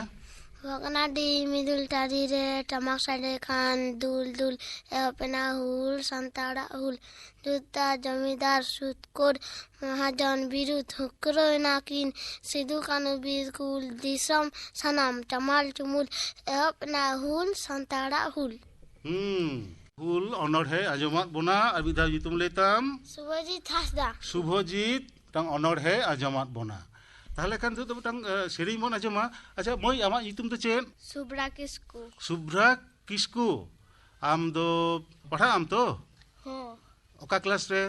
ᱵᱷᱚᱜᱽᱱᱟᱰᱤ ᱢᱤᱫᱩᱞ ᱴᱟᱺᱰᱤ ᱨᱮ ᱴᱟᱢᱟᱠ ᱥᱟᱰᱮ ᱠᱷᱟᱱ ᱫᱩᱞ ᱫᱩᱞ ᱮᱦᱚᱵ ᱮᱱᱟ ᱦᱩᱞ, ᱥᱟᱱᱛᱟᱲᱟᱜ ᱦᱩᱞ᱾ ᱡᱳᱫᱽᱫᱷᱟ ᱡᱚᱢᱤᱫᱟᱨ ᱥᱩᱛᱠᱚᱨ ᱢᱚᱦᱟᱡᱚᱱ ᱵᱤᱨᱩᱫᱷ ᱦᱩᱠᱨᱟᱹᱣ ᱮᱱᱟ ᱠᱤᱱ ᱥᱤᱫᱩ ᱠᱟᱹᱱᱩ ᱵᱤᱨ ᱠᱩᱞ ᱫᱤᱥᱚᱢ ᱥᱟᱱᱟᱢ ᱪᱟᱢᱟᱞ ᱪᱩᱢᱩᱞ ᱮᱦᱚᱵ ᱮᱱᱟ ᱦᱩᱞ, ᱥᱟᱱᱛᱟᱲᱟᱜ ᱦᱩᱞ᱾ ᱦᱩᱸ, ᱦᱩᱞ ᱚᱱᱚᱬᱦᱮ ᱟᱸᱡᱚᱢᱟᱫ ᱵᱚᱱᱟ, ᱟᱨ ᱢᱤᱫ ᱫᱷᱟᱣ ᱧᱩᱛᱩᱢ ᱞᱟᱹᱭ ᱛᱟᱢ? ᱥᱩᱵᱷᱚᱡᱤᱛ ᱦᱟᱸᱥᱫᱟ᱾ ᱥᱩᱵᱷᱚᱡᱤᱛ, ᱢᱤᱫᱴᱟᱝ ᱚᱱᱚᱬᱦᱮ ᱟᱸᱡᱚᱢᱟᱫ ᱵᱚᱱᱟ᱾ ᱛᱟᱦᱚᱞᱮ ᱠᱷᱟᱱ ᱱᱤᱛᱚᱜ ᱫᱚ ᱢᱤᱫᱴᱟᱝ, ᱮ, ᱥᱮᱨᱮᱧ ᱵᱚᱱ ᱟᱸᱡᱚᱢᱟ᱾ ᱟᱪᱪᱷᱟ ᱢᱟᱹᱭ, ᱟᱢᱟᱜ ᱧᱩᱛᱩᱢ ᱫᱚ ᱪᱮᱫ? ᱥᱩᱵᱷᱨᱟ ᱠᱤᱥᱠᱩ᱾ ᱥᱩᱵᱷᱨᱟ ᱠᱤᱥᱠᱩ᱾ ᱟᱢ ᱫᱚ ᱯᱟᱲᱦᱟᱜ ᱟᱢ ᱛᱚ? ᱦᱚᱸ᱾ ᱚᱠᱟ ᱠᱞᱟᱥ ᱨᱮ?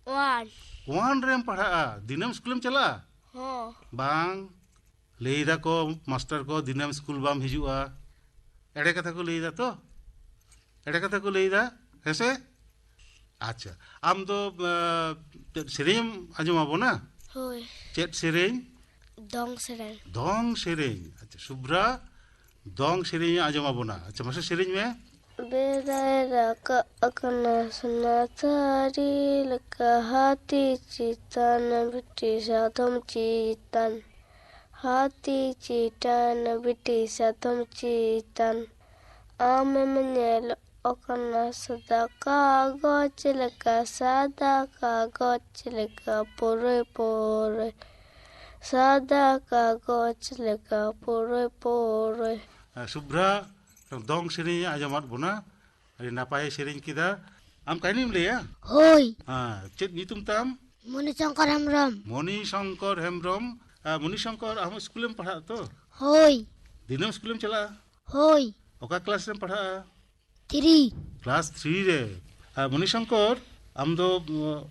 ᱳᱣᱟᱱ᱾ ᱳᱣᱟᱱ ᱨᱮᱢ ᱯᱟᱲᱦᱟᱜᱼᱟ? ᱫᱤᱱᱟᱹᱢ ᱥᱠᱩᱞᱮᱢ ᱪᱟᱞᱟᱜᱼᱟ? ᱦᱚᱸ᱾ ᱵᱟᱝ, ᱞᱟᱹᱭ ᱫᱟᱠᱚ ᱢᱟᱥᱴᱟᱨ ᱠᱚ ᱫᱤᱱᱟᱹᱢ ᱥᱠᱩᱞ ᱵᱟᱢ ᱦᱤᱡᱩᱜᱼᱟ᱾ ᱮᱲᱮ ᱠᱟᱛᱷᱟ ᱠᱚ ᱞᱟᱹᱭ ᱫᱟ ᱛᱚ? ᱮᱲᱮ ᱠᱟᱛᱷᱟ ᱠᱚ ᱞᱟᱹᱭ ᱫᱟ, ᱦᱮᱸᱥᱮ? ᱟᱪᱪᱷᱟ, ᱟᱢ ᱫᱚ, ᱮ, ᱪᱮᱫ ᱥᱮᱨᱮᱧ ᱮᱢ ᱟᱸᱡᱚᱢ ᱟᱵᱚᱱᱟ? ᱦᱳᱭ᱾ ᱪᱮᱫ ᱥᱮᱨᱮᱧ? ᱫᱚᱝ ᱥᱮᱨᱮᱧ᱾ ᱫᱚᱝ ᱥᱮᱨᱮᱧ᱾ ᱟᱪᱪᱷᱟ, ᱥᱩᱵᱷᱨᱟ ᱫᱚᱝ ᱥᱮᱨᱮᱧ ᱮ ᱟᱸᱡᱚᱢ ᱟᱵᱚᱱᱟ᱾ ᱟᱪᱪᱷᱟ, ᱢᱟᱥᱮ ᱥᱮᱨᱮᱧ ᱢᱮ᱾ ᱵᱮᱲᱟᱭ ᱨᱟᱠᱟᱵ ᱟᱠᱟᱱᱟ ᱥᱚᱱᱟ ᱥᱟᱹᱨᱤ ᱞᱮᱠᱟ, ᱦᱟᱹᱛᱤ ᱪᱮᱛᱟᱱ ᱵᱤᱴᱤ ᱥᱟᱫᱚᱢ ᱪᱮᱛᱟᱱ, ᱦᱟᱹᱛᱤ ᱪᱮᱛᱟᱱ ᱵᱤᱴᱤ ᱥᱟᱫᱚᱢ ᱪᱮᱛᱟᱱ, ᱟᱢᱮᱢ ᱧᱮᱞᱚᱜ ᱠᱟᱱᱟ ᱥᱟᱫᱟ ᱠᱟᱜᱚᱡᱽ ᱞᱮᱠᱟ, ᱥᱟᱫᱟ ᱠᱟᱜᱚᱡᱽ ᱞᱮᱠᱟ ᱯᱩᱨᱟᱹᱭ ᱯᱩᱨᱟᱹᱭ, ᱥᱟᱫᱟ ᱠᱟᱜᱚᱡᱽ ᱞᱮᱠᱟ ᱯᱩᱨᱟᱹᱭ ᱯᱩᱨᱟᱹᱭ᱾ ᱥᱩᱵᱷᱨᱟ ᱫᱚᱝ ᱥᱮᱨᱮᱧ ᱮ ᱟᱸᱡᱚᱢᱟᱫ ᱵᱚᱱᱟ, ᱟᱹᱰᱤ ᱱᱟᱯᱟᱭᱮ ᱥᱮᱨᱮᱧ ᱠᱮᱫᱟ᱾ ᱟᱢ ᱠᱟᱹᱦᱱᱤᱢ ᱞᱟᱹᱭᱟ? ᱦᱳᱭ᱾ ᱦᱮᱸ, ᱪᱮᱫ ᱧᱩᱛᱩᱢ ᱛᱟᱢ? ᱢᱚᱱᱤᱥᱚᱝᱠᱚᱨ ᱦᱮᱢᱵᱨᱚᱢ᱾ ᱢᱚᱱᱤᱥᱚᱝᱠᱚᱨ ᱦᱮᱢᱵᱨᱚᱢ᱾ ᱟ, ᱢᱚᱱᱤᱥᱚᱝᱠᱚᱨ, ᱟᱢ ᱦᱚᱸ ᱥᱠᱩᱞᱮᱢ ᱯᱟᱲᱦᱟᱜᱼᱟ ᱛᱚ? ᱦᱳᱭ᱾ ᱫᱤᱱᱟᱹᱢ ᱥᱠᱩᱞᱮᱢ ᱪᱟᱞᱟᱜᱼᱟ? ᱦᱳᱭ᱾ ᱚᱠᱟ ᱠᱞᱟᱥ ᱨᱮᱢ ᱯᱟᱲᱦᱟᱜᱼᱟ? ᱛᱷᱨᱤ᱾ ᱠᱞᱟᱥ ᱛᱷᱨᱤ ᱨᱮ᱾ ᱟᱨ ᱢᱚᱱᱤᱥᱚᱝᱠᱚᱨ, ᱟᱢ ᱫᱚ, ᱚ,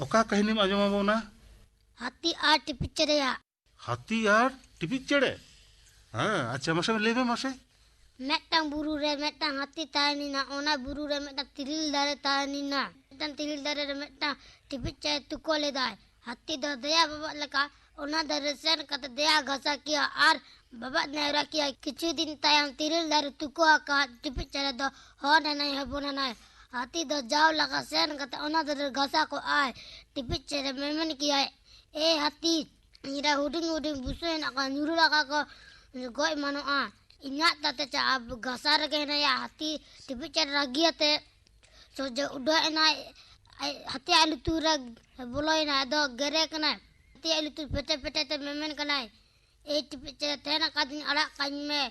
ᱚᱠᱟ ᱠᱟᱹᱦᱱᱤᱢ ᱟᱸᱡᱚᱢ ᱟᱵᱚᱱᱟ? ᱦᱟᱹᱛᱤ ᱟᱨ ᱴᱤᱯᱤ ᱪᱮᱬᱮᱭᱟᱜ᱾ ᱦᱟᱹᱛᱤ ᱟᱨ ᱴᱤᱯᱤ ᱪᱮᱬᱮ? ᱦᱮᱸ, ᱟᱪᱪᱷᱟ, ᱢᱟᱥᱮ ᱞᱟᱹᱭ ᱢᱮ ᱢᱟᱥᱮ᱾ ᱢᱤᱫᱴᱟᱝ ᱵᱩᱨᱩ ᱨᱮ ᱢᱤᱫᱴᱟᱝ ᱦᱟᱹᱛᱤ ᱛᱟᱦᱮᱸ ᱞᱮᱱᱟ᱾ ᱚᱱᱟ ᱵᱩᱨᱩ ᱨᱮ ᱢᱤᱫᱴᱟᱝ ᱛᱤᱨᱤᱞ ᱫᱟᱨᱮ ᱛᱟᱦᱮᱸ ᱞᱮᱱᱟ᱾ ᱢᱤᱫᱴᱟᱝ ᱛᱤᱨᱤᱞ ᱫᱟᱨᱮ ᱨᱮ ᱢᱤᱫᱴᱟᱝ ᱴᱤᱯᱤ ᱪᱮᱬᱮ ᱛᱩᱠᱟᱹ ᱞᱮᱫᱟᱭ᱾ ᱦᱟᱹᱛᱤ ᱫᱚ ᱫᱮᱭᱟ ᱵᱟᱵᱟᱫ ᱞᱮᱠᱟ ᱚᱱᱟ ᱫᱟᱨᱮ ᱥᱮᱱ ᱠᱟᱛᱮ ᱫᱮᱭᱟ ᱜᱷᱟᱥᱟ ᱠᱮᱭᱟ ᱟᱨ ᱵᱟᱵᱟᱫ ᱱᱮᱦᱨᱟ ᱠᱮᱭᱟ᱾ ᱠᱤᱪᱷᱩ ᱫᱤᱱ ᱛᱟᱭᱚᱢ ᱛᱤᱨᱤᱞ ᱫᱟᱨᱮ ᱛᱩᱠᱟᱹ ᱟᱠᱟᱫ ᱴᱤᱯᱤ ᱪᱮᱬᱮ ᱫᱚ ᱦᱚᱱ ᱮᱱᱟᱭ, ᱦᱚᱯᱚᱱ ᱮᱱᱟᱭ᱾ ᱦᱟᱹᱛᱤ ᱫᱚ ᱡᱟᱣ ᱞᱮᱠᱟ ᱥᱮᱱ ᱠᱟᱛᱮ ᱚᱱᱟ ᱫᱟᱨᱮ ᱜᱷᱟᱥᱟ ᱠᱚᱜᱼᱟᱭ᱾ ᱴᱤᱯᱤ ᱪᱮᱬᱮ ᱢᱮᱢᱮᱱ ᱠᱮᱭᱟᱭ, "ᱮ ᱦᱟᱹᱛᱤ, ᱤᱧ ᱨᱮ ᱦᱩᱰᱤᱧ ᱦᱩᱰᱤᱧ ᱵᱩᱥᱟᱹᱜ ᱦᱮᱱᱟᱜ ᱠᱟᱱᱟ, ᱧᱩᱨᱩ ᱞᱟᱜᱟ ᱠᱚ ᱜᱚᱡ ᱮᱢᱟᱱᱚᱜᱼᱟ᱾ ᱤᱧᱟᱹᱜ ᱛᱟᱛᱮ ᱪᱟ ᱜᱷᱟᱥᱟ ᱨᱮᱜᱮ ᱦᱮᱱᱟᱭᱟ, ᱦᱟᱹᱛᱤ ᱴᱤᱯᱤᱡ ᱪᱮᱬᱮ ᱨᱟᱹᱜᱤᱭᱟᱛᱮ ᱥᱚᱡᱷᱮ ᱩᱰᱟᱹᱜ ᱮᱱᱟᱭ᱾ ᱟᱡ ᱦᱟᱹᱛᱤᱭᱟᱜ ᱞᱩᱛᱩᱨ ᱨᱮ ᱵᱚᱞᱚᱭᱮᱱᱟ, ᱟᱫᱚ ᱜᱮᱨᱮ ᱠᱟᱱᱟᱭ᱾ ᱦᱟᱹᱛᱤᱭᱟᱜ ᱞᱩᱛᱩᱨ ᱯᱮᱴᱮ ᱯᱮᱴᱮ ᱛᱮ ᱢᱮᱢᱮᱱ ᱠᱟᱱᱟᱭ, "ᱮᱭ ᱴᱤᱯᱤᱡ ᱪᱮᱬᱮ, ᱛᱟᱦᱮᱱ ᱟᱠᱟᱫᱤᱧ, ᱟᱲᱟᱜ ᱠᱟᱹᱧ ᱢᱮ᱾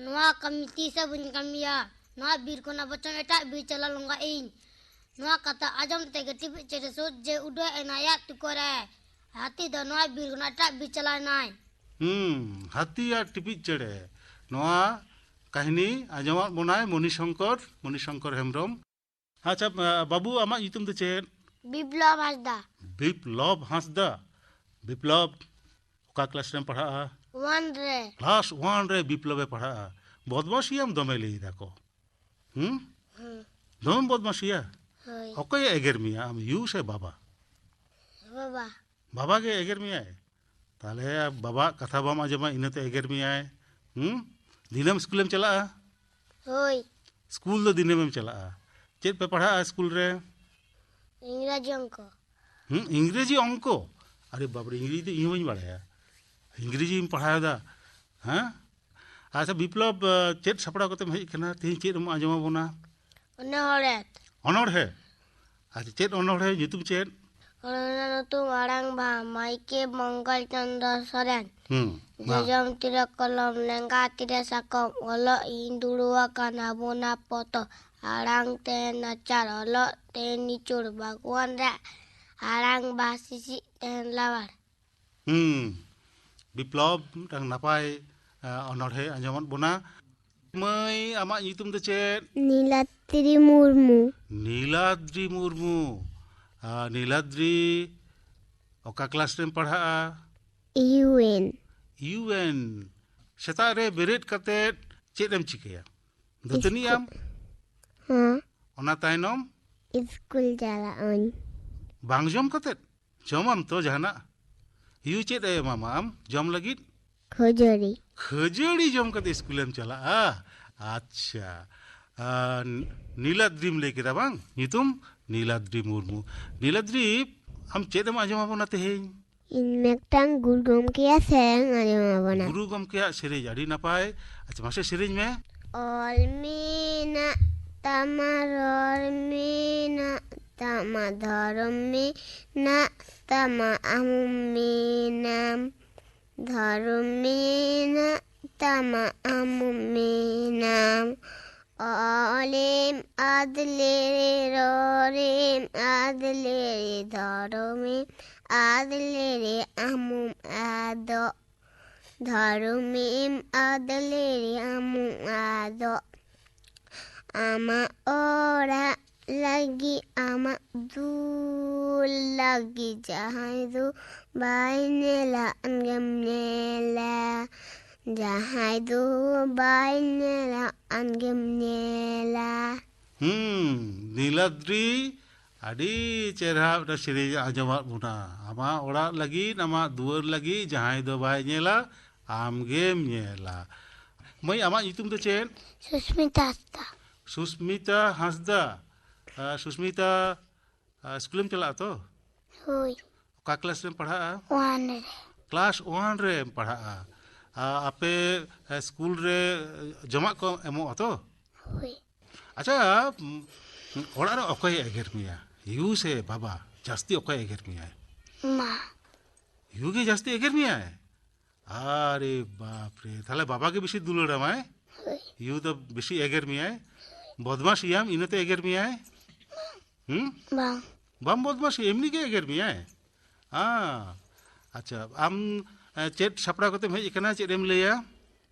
ᱱᱚᱣᱟ ᱠᱟᱹᱢᱤ ᱛᱤᱥ ᱦᱚᱸ ᱵᱟᱹᱧ ᱠᱟᱹᱢᱤᱭᱟ᱾ ᱱᱚᱣᱟ ᱵᱤᱨ ᱠᱷᱚᱱᱟᱜ ᱵᱚᱪᱚᱝ ᱮᱴᱟᱜ ᱵᱤᱨ ᱪᱟᱞᱟᱣ ᱞᱚᱸᱜᱟᱜ ᱤᱧ᱾" ᱱᱚᱣᱟ ᱠᱟᱛᱷᱟ ᱟᱸᱡᱚᱢ ᱛᱮᱜᱮ ᱴᱤᱯᱤᱡ ᱪᱮᱬᱮ ᱥᱚᱡᱷᱮ ᱩᱰᱟᱹᱜ ᱮᱱᱟ ᱟᱭᱟᱜ ᱛᱩᱠᱟᱹ ᱨᱮ᱾ ᱦᱟᱹᱛᱤ ᱫᱚ ᱱᱚᱣᱟ ᱵᱤᱨ ᱠᱷᱚᱱᱟᱜ ᱮᱴᱟᱜ ᱵᱤᱨ ᱪᱟᱞᱟᱣ ᱮᱱᱟᱭ᱾ ᱦᱩᱸ, ᱦᱟᱹᱛᱤ ᱟᱨ ᱴᱤᱯᱤᱡ ᱪᱮᱬᱮ᱾ ᱱᱚᱣᱟ ᱠᱟᱹᱦᱱᱤ ᱟᱸᱡᱚᱢᱟᱫ ᱵᱚᱱᱟᱭ ᱢᱚᱱᱤ ᱥᱚᱝᱠᱚᱨ, ᱢᱚᱱᱤ ᱥᱚᱝᱠᱚᱨ ᱦᱮᱢᱵᱨᱚᱢ᱾ ᱟᱪᱪᱷᱟ, ᱟ, ᱵᱟᱹᱵᱩ, ᱟᱢᱟᱜ ᱧᱩᱛᱩᱢ ᱫᱚ ᱪᱮᱫ? ᱵᱤᱯᱞᱚᱵ ᱦᱟᱸᱥᱫᱟ᱾ ᱵᱤᱯᱞᱚᱵ ᱦᱟᱸᱥᱫᱟ᱾ ᱵᱤᱯᱞᱚᱵ, ᱚᱠᱟ ᱠᱞᱟᱥ ᱨᱮᱢ ᱯᱟᱲᱦᱟᱜᱼᱟ? ᱚᱣᱟᱱ ᱨᱮ᱾ ᱠᱞᱟᱥ ᱚᱣᱟᱱ ᱨᱮ ᱵᱤᱯᱞᱚᱵᱮ ᱯᱟᱲᱦᱟᱜᱼᱟ᱾ ᱵᱚᱫᱢᱟᱥᱤᱭᱟᱢ ᱫᱚᱢᱮ ᱞᱟᱹᱭ ᱫᱟᱠᱚ᱾ ᱦᱩᱸ? ᱦᱩᱸ᱾ ᱫᱚᱢᱮᱢ ᱵᱚᱫᱢᱟᱥᱤᱭᱟ? ᱦᱳᱭ᱾ ᱚᱠᱚᱭᱮ ᱮᱜᱮᱨ ᱢᱮᱭᱟ, ᱟᱢ ᱭᱩ ᱥᱮ ᱵᱟᱵᱟ? ᱵᱟᱵᱟ᱾ ᱵᱟᱵᱟ ᱜᱮ ᱮᱜᱮᱨ ᱢᱮᱭᱟᱭ? ᱛᱟᱦᱞᱮ ᱵᱟᱵᱟᱣᱟᱜ ᱠᱟᱛᱷᱟ ᱵᱟᱢ ᱟᱸᱡᱚᱢᱟ, ᱤᱱᱟᱹᱛᱮ ᱮᱜᱮᱨ ᱢᱮᱭᱟᱭ᱾ ᱦᱩᱸ? ᱫᱤᱱᱟᱹᱢ ᱥᱠᱩᱞᱮᱢ ᱪᱟᱞᱟᱜᱼᱟ? ᱦᱳᱭ᱾ ᱥᱠᱩᱞ ᱫᱚ ᱫᱤᱱᱟᱹᱢᱮᱢ ᱪᱟᱞᱟᱜᱼᱟ? ᱪᱮᱫ ᱯᱮ ᱯᱟᱲᱦᱟᱜᱼᱟ ᱥᱠᱩᱞ ᱨᱮ? ᱤᱝᱨᱮᱡᱤ ᱚᱝᱠᱚ᱾ ᱦᱩᱸ, ᱤᱝᱨᱮᱡᱤ ᱚᱝᱠᱚ? ᱟᱨᱮ ᱵᱟᱵᱨᱮ, ᱤᱝᱨᱮᱡᱤ ᱫᱚ ᱤᱧ ᱦᱚᱸ ᱵᱟᱹᱧ ᱵᱟᱲᱟᱭᱟ᱾ ᱤᱝᱨᱮᱡᱤᱢ ᱯᱟᱲᱦᱟᱣ ᱮᱫᱟ? ᱦᱮᱸ? ᱟᱪᱪᱷᱟ ᱵᱤᱯᱞᱚᱵ, ᱪᱮᱫ ᱥᱟᱯᱲᱟᱣ ᱠᱟᱛᱮᱢ ᱦᱮᱡ ᱟᱠᱟᱱᱟ? ᱛᱮᱦᱮᱧ ᱪᱮᱫ ᱮᱢ ᱟᱸᱡᱚᱢ ᱟᱵᱚᱱᱟ? ᱚᱱᱚᱬᱦᱮ᱾ ᱚᱱᱚᱬᱦᱮ? ᱟᱪᱪᱷᱟ, ᱪᱮᱫ ᱚᱱᱚᱬᱦᱮ, ᱧᱩᱛᱩᱢ ᱪᱮᱫ? ᱚᱱᱚᱬᱦᱮ ᱧᱩᱛᱩᱢ ᱟᱲᱟᱝ ᱵᱟᱦᱟ, ᱢᱟᱭᱠᱮ ᱢᱚᱝᱜᱚᱞ ᱪᱚᱸᱫᱽᱨᱚ ᱥᱚᱨᱮᱱ᱾ ᱦᱩᱸ, ᱢᱟ᱾ ᱡᱚᱡᱚᱢ ᱛᱤᱨᱮ ᱠᱚᱞᱚᱢ, ᱞᱮᱸᱜᱟ ᱛᱤᱨᱮ ᱥᱟᱠᱚᱢ, ᱚᱞᱚᱜ ᱤᱧ ᱫᱩᱲᱩᱵ ᱟᱠᱟᱱ ᱟᱵᱚᱱᱟᱜ ᱯᱚᱛᱚᱵ, ᱟᱲᱟᱝ ᱛᱮ ᱱᱟᱪᱟᱨ, ᱚᱞᱚᱜ ᱛᱮ ᱱᱤᱪᱚᱲ, ᱵᱟᱜᱽᱣᱟᱱ ᱨᱮ ᱟᱲᱟᱝ ᱵᱟᱦᱟ ᱥᱤᱥᱤᱨ ᱛᱮ ᱞᱟᱣᱟᱲ᱾ ᱦᱩᱸ, ᱵᱤᱯᱞᱚᱵ, ᱢᱤᱫᱴᱟᱝ ᱱᱟᱯᱟᱭ, ᱟ, ᱚᱱᱚᱬᱦᱮ ᱟᱸᱡᱚᱢᱟᱫ ᱵᱚᱱᱟ᱾ ᱢᱟᱹᱭ, ᱟᱢᱟᱜ ᱧᱩᱛᱩᱢ ᱫᱚ ᱪᱮᱫ? ᱱᱤᱞᱟᱫᱽᱨᱤ ᱢᱩᱨᱢᱩ᱾ ᱱᱤᱞᱟᱫᱽᱨᱤ ᱢᱩᱨᱢᱩ᱾ ᱟ, ᱱᱤᱞᱟᱫᱽᱨᱤ, ᱚᱠᱟ ᱠᱞᱟᱥ ᱨᱮᱢ ᱯᱟᱲᱦᱟᱜᱼᱟ? U N. U N. ᱥᱮᱛᱟᱜ ᱨᱮ ᱵᱮᱨᱮᱫ ᱠᱟᱛᱮᱫ ᱪᱮᱫ ᱮᱢ ᱪᱤᱠᱟᱹᱭᱟ? ᱫᱟᱹᱛᱟᱹᱱᱤᱜ ᱟᱢ? ᱦᱮᱸ᱾ ᱚᱱᱟ ᱛᱟᱭᱱᱚᱢ? ᱤᱥᱠᱩᱞ ᱪᱟᱞᱟᱜ ᱟᱹᱧ᱾ ᱵᱟᱝ ᱡᱚᱢ ᱠᱟᱛᱮᱫ? ᱡᱚᱢᱟᱢ ᱛᱚ ᱡᱟᱦᱟᱱᱟᱜ? ᱭᱩ ᱪᱮᱫ ᱮ ᱮᱢᱟᱢᱟ ᱟᱢ ᱡᱚᱢ ᱞᱟᱹᱜᱤᱫ? ᱠᱷᱟᱹᱡᱟᱹᱲᱤ᱾ ᱠᱷᱟᱹᱡᱟᱹᱲᱤ ᱡᱚᱢ ᱠᱟᱛᱮ ᱤᱥᱠᱩᱞᱮᱢ ᱪᱟᱞᱟᱜᱼᱟ? ᱟᱪᱪᱷᱟ᱾ ᱟ, ᱱᱤᱞᱟᱫᱽᱨᱤᱢ ᱞᱟᱹᱭ ᱠᱮᱫᱟ ᱵᱟᱝ? ᱧᱩᱛᱩᱢ ᱱᱤᱞᱟᱫᱽᱨᱤ ᱢᱩᱨᱢᱩ᱾ ᱱᱤᱞᱟᱫᱽᱨᱤ, ᱟᱢ ᱪᱮᱫ ᱮᱢ ᱟᱸᱡᱚᱢ ᱟᱵᱚᱱᱟ ᱛᱮᱦᱮᱧ? ᱤᱧ ᱢᱤᱫᱴᱟᱝ ᱜᱩᱨᱩ ᱜᱚᱢᱠᱮᱭᱟᱜ ᱥᱮᱨᱮᱧ ᱟᱸᱡᱚᱢ ᱟᱵᱚᱱᱟ᱾ ᱜᱩᱨᱩ ᱜᱚᱢᱠᱮᱭᱟᱜ ᱥᱮᱨᱮᱧ, ᱟᱹᱰᱤ ᱱᱟᱯᱟᱭ᱾ ᱟᱪᱪᱷᱟ, ᱢᱟᱥᱮ ᱥᱮᱨᱮᱧ ᱢᱮ᱾ ᱚᱞ ᱢᱮᱱᱟᱜ ᱛᱟᱢᱟ, ᱨᱚᱲ ᱢᱮᱱᱟᱜ ᱛᱟᱢᱟ, ᱫᱷᱚᱨᱚᱢ ᱢᱮᱱᱟᱜ ᱛᱟᱢᱟ, ᱟᱢ ᱢᱮᱱᱟᱢ᱾ ᱫᱷᱚᱨᱚᱢ ᱢᱮᱱᱟᱜ ᱛᱟᱢᱟ, ᱟᱢ ᱢᱮᱱᱟᱢ᱾ ᱚᱞᱮᱢ ᱟᱫ ᱞᱮᱨᱮ, ᱨᱚᱲᱮᱢ ᱟᱫ ᱞᱮᱨᱮ, ᱫᱷᱚᱨᱚᱢᱮᱢ ᱟᱫ ᱞᱮᱨᱮ, ᱟᱢᱮᱢ ᱟᱫᱚᱜ᱾ ᱫᱷᱚᱨᱚᱢᱮᱢ ᱟᱫ ᱞᱮᱨᱮ, ᱟᱢᱮᱢ ᱟᱫᱚᱜ᱾ ᱟᱢᱟᱜ ᱚᱲᱟᱜ ᱞᱟᱹᱜᱤᱫ, ᱟᱢᱟᱜ ᱫᱩᱣᱟᱹᱨ ᱞᱟᱹᱜᱤᱫ, ᱡᱟᱦᱟᱸᱭ ᱫᱚ ᱵᱟᱭ ᱧᱮᱞᱟ, ᱟᱢᱜᱮᱢ ᱧᱮᱞᱟ᱾ ᱡᱟᱦᱟᱸᱭ ᱫᱚ ᱵᱟᱭ ᱧᱮᱞᱟ, ᱟᱢᱜᱮᱢ ᱧᱮᱞᱟ᱾ ᱦᱩᱸ, ᱱᱤᱞᱟᱫᱽᱨᱤ, ᱟᱹᱰᱤ ᱪᱮᱦᱨᱟ ᱢᱤᱫᱴᱟᱝ ᱥᱮᱨᱮᱧ ᱟᱸᱡᱚᱢᱟᱫ ᱵᱚᱱᱟ᱾ ᱟᱢᱟᱜ ᱚᱲᱟᱜ ᱞᱟᱹᱜᱤᱫ, ᱟᱢᱟᱜ ᱫᱩᱣᱟᱹᱨ ᱞᱟᱹᱜᱤᱫ, ᱡᱟᱦᱟᱸᱭ ᱫᱚ ᱵᱟᱭ ᱧᱮᱞᱟ, ᱟᱢᱜᱮᱢ ᱧᱮᱞᱟ᱾ ᱢᱟᱹᱭ, ᱟᱢᱟᱜ ᱧᱩᱛᱩᱢ ᱫᱚ ᱪᱮᱫ? ᱥᱩᱥᱢᱤᱛᱟ ᱦᱟᱸᱥᱫᱟ᱾ ᱥᱩᱥᱢᱤᱛᱟ ᱦᱟᱸᱥᱫᱟ᱾ ᱟᱨ ᱥᱩᱥᱢᱤᱛᱟ, ᱟᱨ ᱥᱠᱩᱞᱮᱢ ᱪᱟᱞᱟᱜᱼᱟ ᱛᱚ? ᱦᱳᱭ᱾ ᱚᱠᱟ ᱠᱞᱟᱥ ᱨᱮᱢ ᱯᱟᱲᱦᱟᱜᱼᱟ? ᱚᱣᱟᱱ ᱨᱮ᱾ ᱠᱞᱟᱥ ᱚᱣᱟᱱ ᱨᱮᱢ ᱯᱟᱲᱦᱟᱜᱼᱟ᱾ ᱟᱨ ᱟᱯᱮ, ᱮ, ᱥᱠᱩᱞ ᱨᱮ ᱡᱚᱢᱟᱜ ᱠᱚ ᱮᱢᱚᱜᱼᱟ ᱛᱚ? ᱦᱳᱭ᱾ ᱟᱪᱪᱷᱟ, ᱩᱢ, ᱚᱲᱟᱜ ᱨᱮ ᱚᱠᱚᱭᱮ ᱮᱜᱮᱨ ᱢᱮᱭᱟ? ᱭᱩ ᱥᱮ ᱵᱟᱵᱟ? ᱡᱟᱹᱥᱛᱤ ᱚᱠᱚᱭᱮ ᱮᱜᱮᱨ ᱢᱮᱭᱟᱭ? ᱢᱟ᱾ ᱭᱩ ᱜᱮ ᱡᱟᱹᱥᱛᱤ ᱮᱜᱮᱨ ᱢᱮᱭᱟᱭ? ᱟᱨᱮ ᱵᱟᱯ ᱨᱮ, ᱛᱟᱦᱞᱮ ᱵᱟᱵᱟ ᱜᱮ ᱵᱮᱥᱤ ᱫᱩᱞᱟᱹᱲᱟᱢᱟᱭ? ᱦᱳᱭ᱾ ᱭᱩ ᱫᱚ ᱵᱮᱥᱤ ᱮᱜᱮᱨ ᱢᱮᱭᱟᱭ? ᱵᱚᱫᱢᱟᱥᱤᱭᱟᱢ, ᱤᱱᱟᱹᱛᱮ ᱮᱜᱮᱨ ᱢᱮᱭᱟᱭ? ᱦᱩᱸ? ᱵᱟᱝ᱾ ᱵᱟᱢ ᱵᱚᱫᱢᱟᱥᱤᱭᱟ, ᱮᱢᱱᱤ ᱜᱮ ᱮᱜᱮᱨ ᱢᱮᱭᱟᱭ? ᱟ, ᱟᱪᱪᱷᱟ, ᱟᱢ, ᱮ, ᱪᱮᱫ ᱥᱟᱯᱲᱟᱣ ᱠᱟᱛᱮᱢ ᱦᱮᱡ ᱟᱠᱟᱱᱟ, ᱪᱮᱫ ᱮᱢ ᱞᱟᱹᱭᱟ?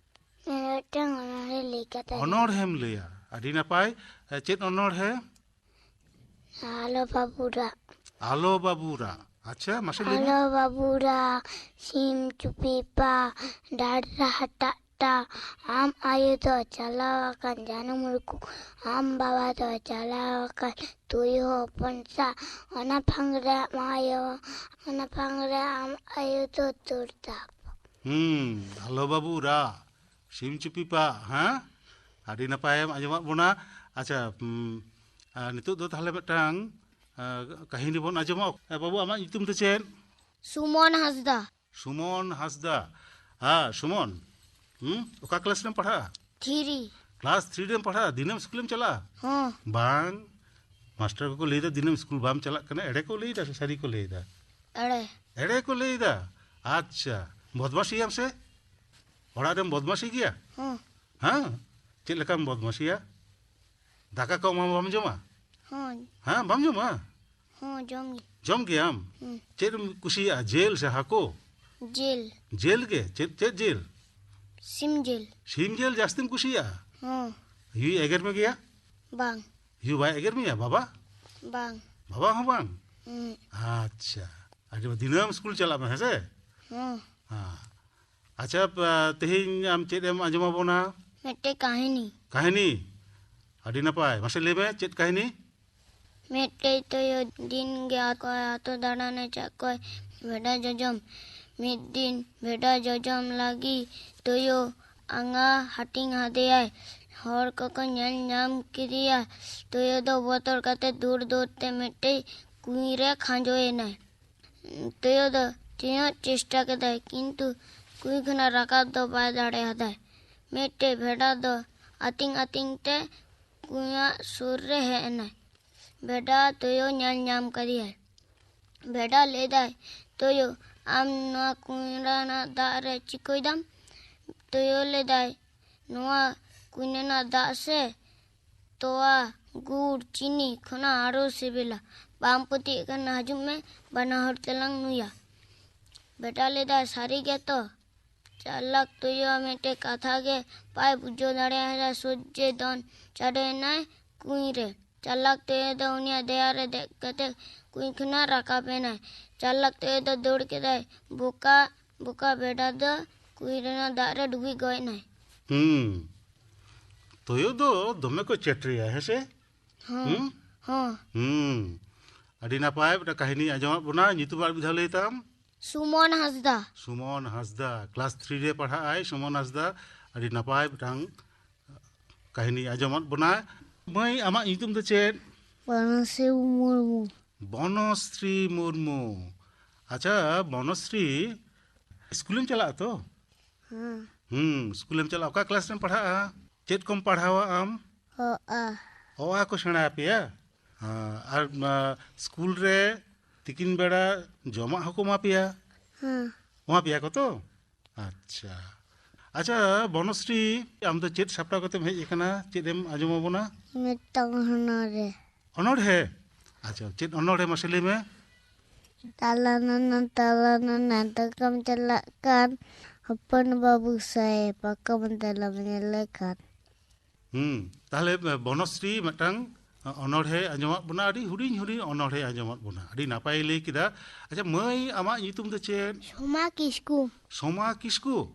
ᱢᱤᱫᱴᱟᱝ ᱚᱱᱚᱬᱦᱮ ᱞᱟᱹᱭ ᱠᱟᱛᱮ᱾ ᱚᱱᱚᱬᱦᱮᱢ ᱞᱟᱹᱭᱟ, ᱟᱹᱰᱤ ᱱᱟᱯᱟᱭ᱾ ᱮ, ᱪᱮᱫ ᱚᱱᱚᱬᱦᱮ? ᱟᱞᱚ ᱵᱟᱹᱵᱩ ᱨᱟᱜ᱾ ᱟᱞᱚ ᱵᱟᱹᱵᱩ ᱨᱟᱜ᱾ ᱟᱪᱪᱷᱟ, ᱢᱟᱥᱮ ᱞᱟᱹᱭ ᱢᱮ᱾ ᱟᱞᱚ ᱵᱟᱹᱵᱩ ᱨᱟᱜ, ᱥᱤᱢ ᱪᱩᱯᱤ ᱯᱟ, ᱰᱟᱸᱰᱨᱟ ᱦᱟᱴᱟᱜ ᱴᱟ, ᱟᱢ ᱟᱭᱳ ᱫᱚ ᱪᱟᱞᱟᱣ ᱟᱠᱟᱱ ᱡᱟᱹᱱᱩᱢ ᱨᱩᱠᱩ, ᱟᱢ ᱵᱟᱵᱟ ᱫᱚ ᱪᱟᱞᱟᱣ ᱟᱠᱟᱱ ᱛᱩᱭᱩ ᱦᱚᱯᱚᱱ ᱥᱟ, ᱚᱱᱟ ᱯᱷᱟᱝ ᱨᱮ ᱟᱢ ᱟᱭᱳ, ᱚᱱᱟ ᱯᱷᱟᱝ ᱨᱮ ᱟᱢ ᱟᱭᱳ ᱫᱚ ᱫᱩᱨ ᱛᱟᱯ᱾ ᱦᱩᱸ, ᱟᱞᱚ ᱵᱟᱹᱵᱩ ᱨᱟᱜ, ᱥᱤᱢ ᱪᱩᱯᱤ ᱯᱟ, ᱦᱮᱸ? ᱟᱹᱰᱤ ᱱᱟᱯᱟᱭᱮᱢ ᱟᱸᱡᱚᱢᱟᱫ ᱵᱚᱱᱟ᱾ ᱟᱪᱪᱷᱟ, ᱩᱢ, ᱟ, ᱱᱤᱛᱚᱜ ᱫᱚ ᱛᱟᱦᱞᱮ ᱢᱤᱫᱴᱟᱝ, ᱟ, ᱠᱟᱹᱦᱱᱤ ᱵᱚᱱ ᱟᱸᱡᱚᱢᱟ᱾ ᱮ, ᱵᱟᱹᱵᱩ, ᱟᱢᱟᱜ ᱧᱩᱛᱩᱢ ᱫᱚ ᱪᱮᱫ? ᱥᱩᱢᱚᱱ ᱦᱟᱸᱥᱫᱟ᱾ ᱥᱩᱢᱚᱱ ᱦᱟᱸᱥᱫᱟ᱾ ᱦᱮᱸ, ᱥᱩᱢᱚᱱ, ᱦᱩᱸ, ᱚᱠᱟ ᱠᱞᱟᱥ ᱨᱮᱢ ᱯᱟᱲᱦᱟᱜᱼᱟ? ᱛᱷᱨᱤ᱾ ᱠᱞᱟᱥ ᱛᱷᱨᱤ ᱨᱮᱢ ᱯᱟᱲᱦᱟᱜᱼᱟ? ᱫᱤᱱᱟᱹᱢ ᱥᱠᱩᱞᱮᱢ ᱪᱟᱞᱟᱜᱼᱟ? ᱦᱚᱸ᱾ ᱵᱟᱝ, ᱢᱟᱥᱴᱟᱨ ᱠᱚᱠᱚ ᱞᱟᱹᱭᱫᱟ ᱫᱤᱱᱟᱹᱢ ᱥᱠᱩᱞ ᱵᱟᱢ ᱪᱟᱞᱟᱜ ᱠᱟᱱᱟ᱾ ᱮᱲᱮ ᱠᱚ ᱞᱟᱹᱭᱫᱟ ᱥᱮ ᱥᱟᱹᱨᱤ ᱠᱚ ᱞᱟᱹᱭᱫᱟ? ᱮᱲᱮ᱾ ᱮᱲᱮ ᱠᱚ ᱞᱟᱹᱭᱫᱟ? ᱟᱪᱪᱷᱟ, ᱵᱚᱫᱢᱟᱥᱤᱭᱟᱢ ᱥᱮ? ᱚᱲᱟᱜ ᱨᱮᱢ ᱵᱚᱫᱢᱟᱥᱤ ᱜᱮᱭᱟ? ᱦᱚᱸ᱾ ᱦᱮᱸ? ᱪᱮᱫ ᱞᱮᱠᱟᱢ ᱵᱚᱫᱢᱟᱥᱤᱭᱟ? ᱫᱟᱠᱟ ᱠᱚ ᱮᱢᱟᱢᱟ, ᱵᱟᱢ ᱡᱚᱢᱟ? ᱦᱚᱸ᱾ ᱦᱮᱸ, ᱵᱟᱢ ᱡᱚᱢᱟ? ᱦᱚᱸ, ᱡᱚᱢ ᱜᱮ᱾ ᱡᱚᱢ ᱜᱮᱭᱟᱢ? ᱦᱩᱸ᱾ ᱪᱮᱫ ᱮᱢ ᱠᱩᱥᱤᱭᱟᱜᱼᱟ, ᱡᱤᱞ ᱥᱮ ᱦᱟᱹᱠᱩ? ᱡᱤᱞ᱾ ᱡᱤᱞ ᱜᱮ? ᱪᱮᱫ, ᱪᱮᱫ ᱡᱤᱞ? ᱥᱤᱢ ᱡᱤᱞ᱾ ᱥᱤᱢ ᱡᱤᱞ ᱡᱟᱹᱥᱛᱤᱢ ᱠᱩᱥᱤᱭᱟᱜᱼᱟ? ᱦᱚᱸ᱾ ᱭᱩᱭ ᱮᱜᱮᱨ ᱢᱮᱜᱮᱭᱟ? ᱵᱟᱝ᱾ ᱭᱩ ᱵᱟᱭ ᱮᱜᱮᱨ ᱢᱮᱭᱟ, ᱵᱟᱵᱟ? ᱵᱟᱝ᱾ ᱵᱟᱵᱟ ᱦᱚᱸ ᱵᱟᱝ? ᱦᱩᱸ᱾ ᱟᱪᱪᱷᱟ, ᱟᱹᱰᱤ ᱢᱚᱡᱽ᱾ ᱫᱤᱱᱟᱹᱢ ᱥᱠᱩᱞ ᱪᱟᱞᱟᱜ ᱢᱮ, ᱦᱮᱸ ᱥᱮ? ᱦᱚᱸ᱾ ᱦᱮᱸ᱾ ᱟᱪᱪᱷᱟ, ᱯ-, ᱛᱮᱦᱮᱧ ᱟᱢ ᱪᱮᱫ ᱮᱢ ᱟᱸᱡᱚᱢ ᱟᱵᱚᱱᱟ? ᱢᱤᱫᱴᱮᱡ ᱠᱟᱹᱦᱱᱤ᱾ ᱠᱟᱹᱦᱱᱤ? ᱟᱹᱰᱤ ᱱᱟᱯᱟᱭ᱾ ᱢᱟᱥᱮ ᱞᱟᱹᱭ ᱢᱮ, ᱪᱮᱫ ᱠᱟᱹᱦᱱᱤ? ᱢᱤᱫᱴᱮᱡ ᱛᱩᱭᱩ ᱫᱤᱱ ᱜᱮ ᱟᱠᱚ ᱟᱛᱳ ᱫᱟᱬᱟᱱᱮ ᱪᱟᱜ ᱠᱚᱭ᱾ ᱵᱷᱮᱰᱟ ᱡᱚᱡᱚᱢ᱾ ᱢᱤᱫ ᱫᱤᱱ ᱵᱷᱮᱰᱟ ᱡᱚᱡᱚᱢ ᱞᱟᱹᱜᱤᱫ ᱛᱩᱭᱩ ᱟᱸᱜᱟ ᱦᱟᱹᱴᱤᱧ ᱟᱫᱮᱭᱟᱭ᱾ ᱦᱚᱲ ᱠᱚᱠᱚ ᱧᱮᱞ ᱧᱟᱢ ᱠᱮᱫᱮᱭᱟ᱾ ᱛᱩᱭᱩ ᱫᱚ ᱵᱚᱛᱚᱨ ᱠᱟᱛᱮ ᱫᱩᱲ ᱫᱩᱲ ᱛᱮ ᱢᱤᱫᱴᱮᱡ ᱠᱩᱧ ᱨᱮ ᱠᱷᱟᱸᱡᱚᱭᱮᱱᱟᱭ᱾ ᱛᱩᱭᱩ ᱫᱚ ᱛᱤᱱᱟᱹᱜ ᱪᱮᱥᱴᱟ ᱠᱮᱫᱟᱭ, ᱠᱤᱱᱛᱩ ᱠᱩᱧ ᱠᱷᱚᱱᱟᱜ ᱨᱟᱠᱟᱵ ᱫᱚ ᱵᱟᱭ ᱫᱟᱲᱮᱭᱟᱫᱟᱭ᱾ ᱢᱤᱫᱴᱮᱡ ᱵᱷᱮᱰᱟ ᱫᱚ ᱟᱹᱛᱤᱧ ᱟᱹᱛᱤᱧ ᱛᱮ ᱠᱩᱧᱟᱜ ᱥᱩᱨ ᱨᱮ ᱦᱮᱡ ᱮᱱᱟᱭ᱾ ᱵᱷᱮᱰᱟ ᱛᱩᱭᱩ ᱧᱮᱞ ᱧᱟᱢ ᱠᱮᱫᱮᱭᱟᱭ᱾ ᱵᱷᱮᱰᱟ ᱞᱟᱹᱭᱫᱟᱭ, "ᱛᱩᱭᱩ, ᱟᱢ ᱱᱚᱣᱟ ᱠᱩᱧ ᱨᱮᱱᱟᱜ ᱫᱟᱜ ᱨᱮ ᱪᱤᱠᱟᱹᱭ ᱫᱟᱢ?" ᱛᱩᱭᱩ ᱞᱟᱹᱭᱫᱟᱭ, "ᱱᱚᱣᱟ ᱠᱩᱧ ᱨᱮᱱᱟᱜ ᱫᱟᱜ ᱥᱮ ᱛᱚᱣᱟ, ᱜᱩᱲ, ᱪᱤᱱᱤ ᱠᱷᱚᱱᱟᱜ ᱟᱨᱚ ᱥᱤᱵᱤᱞᱟ᱾ ᱵᱟᱢ ᱯᱟᱹᱛᱭᱟᱹᱜ ᱠᱟᱱᱟ, ᱦᱤᱡᱩᱜ ᱢᱮ, ᱵᱟᱱᱟ ᱦᱚᱲ ᱛᱮᱞᱟᱝ ᱧᱩᱭᱟ᱾" ᱵᱷᱮᱰᱟ ᱞᱟᱹᱭᱫᱟᱭ, "ᱥᱟᱹᱨᱤ ᱜᱮᱛᱚ?" ᱪᱟᱞᱟᱠ ᱛᱩᱭᱩᱣᱟᱜ ᱢᱤᱫᱴᱮᱡ ᱠᱟᱛᱷᱟ ᱜᱮ ᱵᱟᱭ ᱵᱩᱡᱷᱟᱹᱣ ᱫᱟᱲᱮᱭᱟᱫᱟ᱾ ᱥᱚᱡᱷᱮ ᱫᱚᱱ ᱪᱟᱰᱚᱭᱮᱱᱟᱭ ᱠᱩᱧ ᱨᱮ᱾ ᱪᱟᱞᱟᱠ ᱛᱩᱭᱩ ᱫᱚ ᱩᱱᱤᱭᱟᱜ ᱫᱮᱭᱟ ᱨᱮ ᱫᱮᱡ ᱠᱟᱛᱮ ᱠᱩᱧ ᱠᱷᱚᱱᱟᱜ ᱨᱟᱠᱟᱵ ᱮᱱᱟᱭ᱾ ᱪᱟᱞᱟᱠ ᱛᱩᱭᱩ ᱫᱚ ᱫᱟᱹᱲ ᱠᱮᱫᱟᱭ᱾ ᱵᱚᱠᱟ, ᱵᱚᱠᱟ ᱵᱷᱮᱰᱟ ᱫᱚ ᱠᱩᱧ ᱨᱮᱱᱟᱜ ᱫᱟᱜ ᱨᱮ ᱰᱩᱵᱩᱡ ᱜᱚᱡ ᱮᱱᱟᱭ᱾ ᱦᱩᱸ᱾ ᱛᱩᱭᱩ ᱫᱚ ᱫᱚᱢᱮ ᱠᱚ ᱪᱮᱴᱨᱤᱭᱟ, ᱦᱮᱸ ᱥᱮ? ᱦᱚᱸ᱾ ᱦᱩᱸ? ᱦᱚᱸ᱾ ᱦᱩᱸ᱾ ᱟᱹᱰᱤ ᱱᱟᱯᱟᱭ, ᱢᱤᱫᱴᱟᱝ ᱠᱟᱹᱦᱱᱤ ᱟᱸᱡᱚᱢᱟᱫ ᱵᱚᱱᱟ᱾ ᱧᱩᱛᱩᱢ ᱟᱨ ᱢᱤᱫ ᱫᱷᱟᱣ ᱞᱟᱹᱭ ᱛᱟᱢ? ᱥᱩᱢᱚᱱ ᱦᱟᱸᱥᱫᱟ᱾ ᱥᱩᱢᱚᱱ ᱦᱟᱸᱥᱫᱟ, ᱠᱞᱟᱥ ᱛᱷᱨᱤ ᱨᱮ ᱯᱟᱲᱦᱟᱜ ᱟᱭ ᱥᱩᱢᱚᱱ ᱦᱟᱸᱥᱫᱟ᱾ ᱟᱹᱰᱤ ᱱᱟᱯᱟᱭ ᱢᱤᱫᱴᱟᱝ ᱠᱟᱹᱦᱱᱤ ᱟᱸᱡᱚᱢᱟᱫ ᱵᱚᱱᱟ᱾ ᱢᱟᱹᱭ, ᱟᱢᱟᱜ ᱧᱩᱛᱩᱢ ᱫᱚ ᱪᱮᱫ? ᱵᱚᱱᱚᱥᱨᱤ ᱢᱩᱨᱢᱩ᱾ ᱵᱚᱱᱚᱥᱨᱤ ᱢᱩᱨᱢᱩ᱾ ᱟᱪᱪᱷᱟ ᱵᱚᱱᱚᱥᱨᱤ, ᱥᱠᱩᱞᱮᱢ ᱪᱟᱞᱟᱜᱼᱟ ᱛᱚ? ᱦᱮᱸ᱾ ᱦᱩᱸ, ᱥᱠᱩᱞᱮᱢ ᱪᱟᱞᱟᱜᱼᱟ᱾ ᱚᱠᱟ ᱠᱞᱟᱥ ᱨᱮᱢ ᱯᱟᱲᱦᱟᱜᱼᱟ? ᱪᱮᱫ ᱠᱚᱢ ᱯᱟᱲᱦᱟᱣᱟ ᱟᱢ? ᱚ, ᱟ᱾ ᱚ, ᱟ ᱠᱚ ᱥᱮᱬᱟ ᱟᱯᱮᱭᱟ? ᱦᱮᱸ, ᱟᱨ ᱢᱟ, ᱥᱠᱩᱞ ᱨᱮ ᱛᱤᱠᱤᱱ ᱵᱮᱲᱟ ᱡᱚᱢᱟᱜ ᱦᱚᱸᱠᱚ ᱮᱢᱟ ᱯᱮᱭᱟ? ᱦᱮᱸ᱾ ᱮᱢᱟ ᱯᱮᱭᱟ ᱠᱚ ᱛᱚ? ᱟᱪᱪᱷᱟ᱾ ᱟᱪᱪᱷᱟ ᱵᱚᱱᱚᱥᱨᱤ, ᱟᱢ ᱫᱚ ᱪᱮᱫ ᱥᱟᱯᱲᱟᱣ ᱠᱟᱛᱮᱢ ᱦᱮᱡ ᱟᱠᱟᱱᱟ? ᱪᱮᱫ ᱮᱢ ᱟᱸᱡᱚᱢ ᱟᱵᱚᱱᱟ? ᱢᱤᱫᱴᱟᱝ ᱚᱱᱚᱬᱦᱮ᱾ ᱚᱱᱚᱬᱦᱮ? ᱟᱪᱪᱷᱟ, ᱪᱮᱫ ᱚᱱᱚᱬᱦᱮ ᱢᱟᱥᱮ ᱞᱟᱹᱭ ᱢᱮ᱾ ᱛᱟᱞᱟ ᱱᱟᱱᱟ, ᱛᱟᱞᱟ ᱱᱟᱱᱟ, ᱛᱟᱠᱟᱢ ᱪᱟᱞᱟᱜ ᱠᱟᱱ, ᱦᱚᱯᱚᱱ ᱵᱟᱹᱵᱩ ᱥᱟᱭ, ᱯᱟᱠᱚᱢ ᱛᱟᱞᱟᱢ ᱧᱮᱞᱮ ᱠᱷᱟᱱ᱾ ᱦᱩᱸ, ᱛᱟᱦᱞᱮ ᱵᱚᱱᱚᱥᱨᱤ ᱢᱤᱫᱴᱟᱝ ᱚᱱᱚᱬᱦᱮ ᱟᱸᱡᱚᱢᱟᱫ ᱵᱚᱱᱟ, ᱟᱹᱰᱤ ᱦᱩᱰᱤᱧ ᱦᱩᱰᱤᱧ ᱚᱱᱚᱬᱦᱮ ᱟᱸᱡᱚᱢᱟᱫ ᱵᱚᱱᱟ, ᱟᱹᱰᱤ ᱱᱟᱯᱟᱭᱮ ᱞᱟᱹᱭ ᱠᱮᱫᱟ᱾ ᱟᱪᱪᱷᱟ ᱢᱟᱹᱭ, ᱟᱢᱟᱜ ᱧᱩᱛᱩᱢ ᱫᱚ ᱪᱮᱫ? ᱥᱳᱢᱟ ᱠᱤᱥᱠᱩ᱾ ᱥᱳᱢᱟ ᱠᱤᱥᱠᱩ?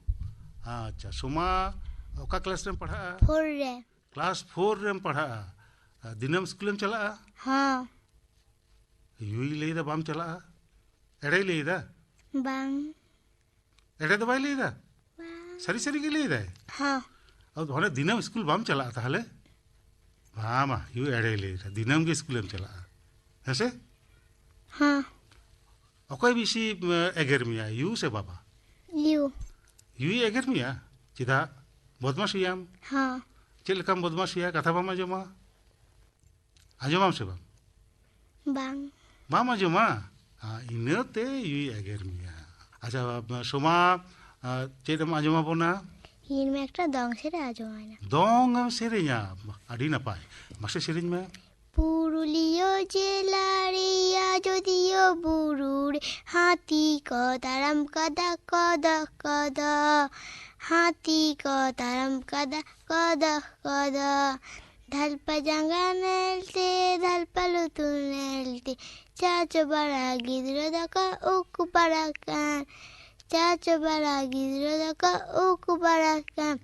ᱟᱪᱪᱷᱟ, ᱥᱳᱢᱟ ᱚᱠᱟ ᱠᱞᱟᱥ ᱨᱮᱢ ᱯᱟᱲᱦᱟᱜᱼᱟ? ᱯᱷᱳᱨ ᱨᱮ᱾ ᱠᱞᱟᱥ ᱯᱷᱳᱨ ᱨᱮᱢ ᱯᱟᱲᱦᱟᱜᱼᱟ᱾ ᱫᱤᱱᱟᱹᱢ ᱥᱠᱩᱞᱮᱢ ᱪᱟᱞᱟᱜᱼᱟ? ᱦᱚᱸ᱾ ᱭᱩᱭ ᱞᱟᱹᱭᱫᱟ ᱵᱟᱢ ᱪᱟᱞᱟᱜᱼᱟ? ᱮᱲᱮᱭ ᱞᱟᱹᱭᱫᱟ? ᱵᱟᱝ᱾ ᱮᱲᱮ ᱫᱚ ᱵᱟᱭ ᱞᱟᱹᱭᱫᱟ? ᱵᱟᱝ᱾ ᱥᱟᱹᱨᱤ ᱥᱟᱹᱨᱤ ᱜᱮ ᱞᱟᱹᱭᱫᱟᱭ? ᱦᱚᱸ᱾ ᱟᱫᱚ ᱦᱟᱱᱮ ᱫᱤᱱᱟᱹᱢ ᱥᱠᱩᱞ ᱵᱟᱢ ᱪᱟᱞᱟᱜᱼᱟ ᱛᱟᱦᱞᱮ? ᱵᱟᱝᱟ, ᱭᱩ ᱮᱲᱮᱭ ᱞᱟᱹᱭᱫᱟ, ᱫᱤᱱᱟᱹᱢ ᱜᱮ ᱥᱠᱩᱞᱮᱢ ᱪᱟᱞᱟᱜᱼᱟ᱾ ᱦᱮᱸ ᱥᱮ? ᱦᱚᱸ᱾ ᱚᱠᱚᱭ ᱵᱮᱥᱤ ᱮᱜᱮᱨ ᱢᱮᱭᱟ, ᱭᱩ ᱥᱮ ᱵᱟᱵᱟ? ᱭᱩ᱾ ᱭᱩᱭ ᱮᱜᱮᱨ ᱢᱮᱭᱟ? ᱪᱮᱫᱟᱜ? ᱵᱚᱫᱢᱟᱥᱤᱭᱟᱢ? ᱦᱚᱸ᱾ ᱪᱮᱫ ᱞᱮᱠᱟᱢ ᱵᱚᱫᱢᱟᱥᱤᱭᱟ? ᱠᱟᱛᱷᱟ ᱵᱟᱢ ᱟᱸᱡᱚᱢᱟ? ᱟᱸᱡᱚᱢᱟᱢ ᱥᱮ ᱵᱟᱝ? ᱵᱟᱝ᱾ ᱵᱟᱢ ᱟᱸᱡᱚᱢᱟ? ᱟ, ᱤᱱᱟᱹᱛᱮ ᱭᱩᱭ ᱮᱜᱮᱨ ᱢᱮᱭᱟ᱾ ᱟᱪᱪᱷᱟ ᱥᱳᱢᱟ, ᱟ, ᱪᱮᱫ ᱮᱢ ᱟᱸᱡᱚᱢ ᱟᱵᱚᱱᱟ? ᱤᱧ ᱢᱟ ᱮᱠᱴᱟ ᱫᱚᱝ ᱥᱮᱨᱮᱧ ᱟᱸᱡᱚᱢᱟᱭ ᱱᱟ᱾ ᱫᱚᱝ ᱮᱢ ᱥᱮᱨᱮᱧᱟ? ᱟᱹᱰᱤ ᱱᱟᱯᱟᱭ, ᱢᱟᱥᱮ ᱥᱮᱨᱮᱧ ᱢᱮ᱾ ᱯᱩᱨᱩᱞᱤᱭᱟᱹ ᱡᱮᱞᱟ ᱨᱮᱭᱟᱜ ᱟᱡᱚᱫᱤᱭᱟᱹ ᱵᱩᱨᱩ ᱨᱮ ᱦᱟᱹᱛᱤ ᱠᱚ ᱛᱟᱲᱟᱢ ᱠᱟᱫᱟ ᱠᱚᱫᱚ ᱠᱚᱫᱚ᱾ ᱦᱟᱹᱛᱤ ᱠᱚ ᱛᱟᱲᱟᱢ ᱠᱟᱫᱟ ᱠᱚᱫᱚ ᱠᱚᱫᱚ᱾ ᱫᱷᱟᱞᱯᱟ ᱡᱟᱸᱜᱟ ᱧᱮᱞᱛᱮ, ᱫᱷᱟᱞᱯᱟ ᱞᱩᱛᱩᱨ ᱧᱮᱞᱛᱮ, ᱪᱟᱪᱚ ᱵᱟᱲᱟ ᱜᱤᱫᱽᱨᱟᱹ ᱫᱚᱠᱚ ᱩᱠᱩ ᱯᱟᱲᱟᱜ ᱠᱟᱱ᱾ ᱪᱟᱪᱚ ᱵᱟᱲᱟ ᱜᱤᱫᱽᱨᱟᱹ ᱫᱚᱠᱚ ᱩᱠᱩ ᱯᱟᱲᱟᱜ ᱠᱟᱱ᱾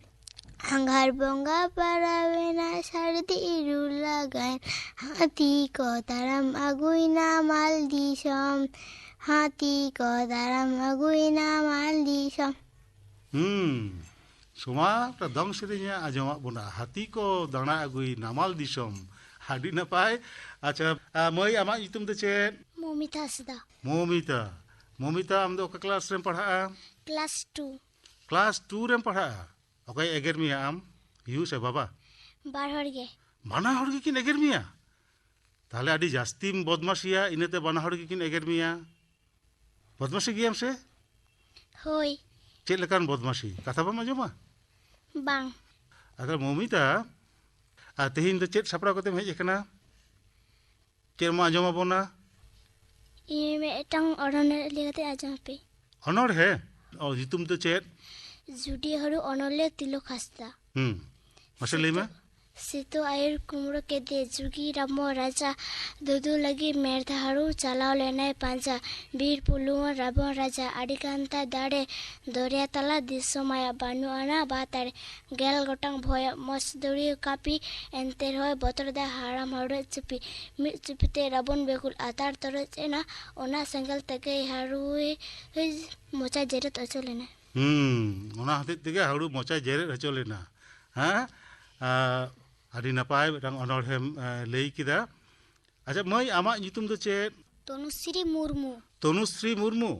ᱟᱸᱜᱷᱟᱲ ᱵᱚᱸᱜᱟ ᱯᱟᱨᱟᱣᱮᱱᱟ, ᱥᱟᱹᱨᱫᱤ ᱤᱨᱩ ᱞᱟᱜᱟᱭᱮᱱ᱾ ᱦᱟᱹᱛᱤ ᱠᱚ ᱛᱟᱲᱟᱢ ᱟᱹᱜᱩᱭᱱᱟ ᱢᱟᱞ ᱫᱤᱥᱚᱢ᱾ ᱦᱟᱹᱛᱤ ᱠᱚ ᱛᱟᱲᱟᱢ ᱟᱹᱜᱩᱭᱱᱟ ᱢᱟᱞ ᱫᱤᱥᱚᱢ᱾ ᱦᱩᱸ, ᱥᱳᱢᱟ ᱫᱚᱝ ᱥᱮᱨᱮᱧᱮ ᱟᱸᱡᱚᱢᱟᱫ ᱵᱚᱱᱟ, ᱦᱟᱹᱛᱤ ᱠᱚ ᱫᱟᱬᱟ ᱟᱹᱜᱩᱭ ᱱᱟᱢᱟᱞ ᱫᱤᱥᱚᱢ᱾ ᱟᱹᱰᱤ ᱱᱟᱯᱟᱭ᱾ ᱟᱪᱪᱷᱟ, ᱟ, ᱢᱟᱹᱭ, ᱟᱢᱟᱜ ᱧᱩᱛᱩᱢ ᱫᱚ ᱪᱮᱫ? ᱢᱚᱢᱤᱛᱟ ᱦᱟᱸᱥᱫᱟ᱾ ᱢᱚᱢᱤᱛᱟ, ᱢᱚᱢᱤᱛᱟ, ᱟᱢ ᱫᱚ ᱚᱠᱟ ᱠᱞᱟᱥ ᱨᱮᱢ ᱯᱟᱲᱦᱟᱜᱼᱟ? Class two. ᱠᱞᱟᱥ ᱴᱩ ᱨᱮᱢ ᱯᱟᱲᱦᱟᱜᱼᱟ? ᱚᱠᱚᱭ ᱮᱜᱮᱨ ᱢᱮᱭᱟ, ᱟᱢ, ᱭᱩ ᱥᱮ ᱵᱟᱵᱟ? ᱵᱟᱨ ᱦᱚᱲ ᱜᱮ᱾ ᱵᱟᱱᱟ ᱦᱚᱲ ᱜᱮᱠᱤᱱ ᱮᱜᱮᱨ ᱢᱮᱭᱟ? ᱛᱟᱦᱞᱮ ᱟᱹᱰᱤ ᱡᱟᱹᱥᱛᱤᱢ ᱵᱚᱫᱢᱟᱥᱤᱭᱟ, ᱤᱱᱟᱹᱛᱮ ᱵᱟᱱᱟ ᱦᱚᱲ ᱜᱮᱠᱤᱱ ᱮᱜᱮᱨ ᱢᱮᱭᱟ᱾ ᱵᱚᱫᱢᱟᱥᱤ ᱜᱮᱭᱟᱢ ᱥᱮ? ᱦᱳᱭ᱾ ᱪᱮᱫ ᱞᱮᱠᱟᱱ ᱵᱚᱫᱢᱟᱥᱤ? ᱠᱟᱛᱷᱟ ᱵᱟᱢ ᱟᱸᱡᱚᱢᱟ? ᱵᱟᱝ᱾ ᱟᱫᱚ ᱢᱚᱢᱤᱛᱟ, ᱟᱨ ᱛᱮᱦᱮᱧ ᱫᱚ ᱪᱮᱫ ᱥᱟᱯᱲᱟᱣ ᱠᱟᱛᱮᱢ ᱦᱮᱡ ᱟᱠᱟᱱᱟ? ᱪᱮᱫ ᱮᱢ ᱟᱸᱡᱚᱢ ᱟᱵᱚᱱᱟ? ᱤᱧ ᱢᱤᱫᱴᱟᱝ ᱚᱱᱚᱬᱦᱮ ᱞᱟᱹᱭ ᱠᱟᱛᱮ ᱟᱸᱡᱚᱢ ᱟᱯᱮ᱾ ᱚᱱᱚᱬᱦᱮ? ᱚ, ᱧᱩᱛᱩᱢ ᱫᱚ ᱪᱮᱫ? ᱡᱩᱰᱤ ᱦᱟᱹᱲᱩ ᱚᱱᱚᱞᱤᱭᱟᱹ ᱛᱤᱞᱚᱠ ᱦᱟᱸᱥᱫᱟ᱾ ᱦᱩᱸ, ᱢᱟᱥᱮ ᱞᱟᱹᱭ ᱢᱮ᱾ ᱥᱤᱛᱩ ᱟᱭᱩᱨ ᱠᱩᱢᱲᱩ ᱠᱮᱫᱮ ᱡᱩᱜᱤ ᱨᱟᱢᱚ ᱨᱟᱡᱟ, ᱫᱩᱫᱩ ᱞᱟᱹᱜᱤᱫ ᱢᱮᱨᱫᱷᱟ ᱦᱟᱹᱲᱩ ᱪᱟᱞᱟᱣ ᱞᱮᱱᱟᱭ ᱯᱟᱸᱡᱟ᱾ ᱵᱤᱨ ᱯᱩᱞᱩᱣᱟᱹ ᱨᱟᱵᱚᱱ ᱨᱟᱡᱟ ᱟᱹᱰᱤ ᱜᱟᱱ ᱛᱟᱭ ᱫᱟᱲᱮ, ᱫᱚᱨᱭᱟ ᱛᱟᱞᱟ ᱫᱤᱥᱚᱢ ᱟᱭᱟᱜ ᱵᱟᱹᱱᱩᱜ ᱟᱱᱟ ᱵᱟᱛᱟᱲᱮ᱾ ᱜᱮᱞ ᱜᱚᱴᱟᱝ ᱵᱷᱚᱭᱟᱜ ᱢᱚᱥ ᱫᱩᱲᱤ ᱠᱟᱹᱯᱤ, ᱮᱱᱛᱮ ᱨᱮᱦᱚᱸᱭ ᱵᱚᱛᱚᱨ ᱫᱟᱭ ᱦᱟᱲᱟᱢ ᱦᱟᱹᱲᱩ ᱪᱩᱯᱤ᱾ ᱢᱤᱫ ᱪᱩᱯᱤ ᱛᱮ ᱨᱟᱵᱚᱱ ᱵᱮᱜᱩᱞ ᱟᱛᱟᱨ ᱛᱚᱨᱚᱡ ᱮᱱᱟ, ᱚᱱᱟ ᱥᱮᱸᱜᱮᱞ ᱛᱮᱜᱮ ᱦᱟᱹᱲᱩᱭ ᱢᱚᱪᱟ ᱡᱮᱨᱮᱫ ᱦᱚᱪᱚ ᱞᱮᱱᱟ᱾ ᱦᱩᱸ, ᱚᱱᱟ ᱦᱚᱛᱮᱡ ᱛᱮᱜᱮ ᱦᱟᱹᱲᱩ ᱢᱚᱪᱟᱭ ᱡᱮᱨᱮᱫ ᱦᱚᱪᱚ ᱞᱮᱱᱟ᱾ ᱦᱮᱸ? ᱟ, ᱟᱹᱰᱤ ᱱᱟᱯᱟᱭ ᱢᱤᱫᱴᱟᱝ ᱚᱱᱚᱬᱦᱮᱢ, ᱟ, ᱞᱟᱹᱭ ᱠᱮᱫᱟ᱾ ᱟᱪᱪᱷᱟ ᱢᱟᱹᱭ, ᱟᱢᱟᱜ ᱧᱩᱛᱩᱢ ᱫᱚ ᱪᱮᱫ? ᱛᱚᱱᱩᱥᱨᱤ ᱢᱩᱨᱢᱩ᱾ ᱛᱚᱱᱩᱥᱨᱤ ᱢᱩᱨᱢᱩ?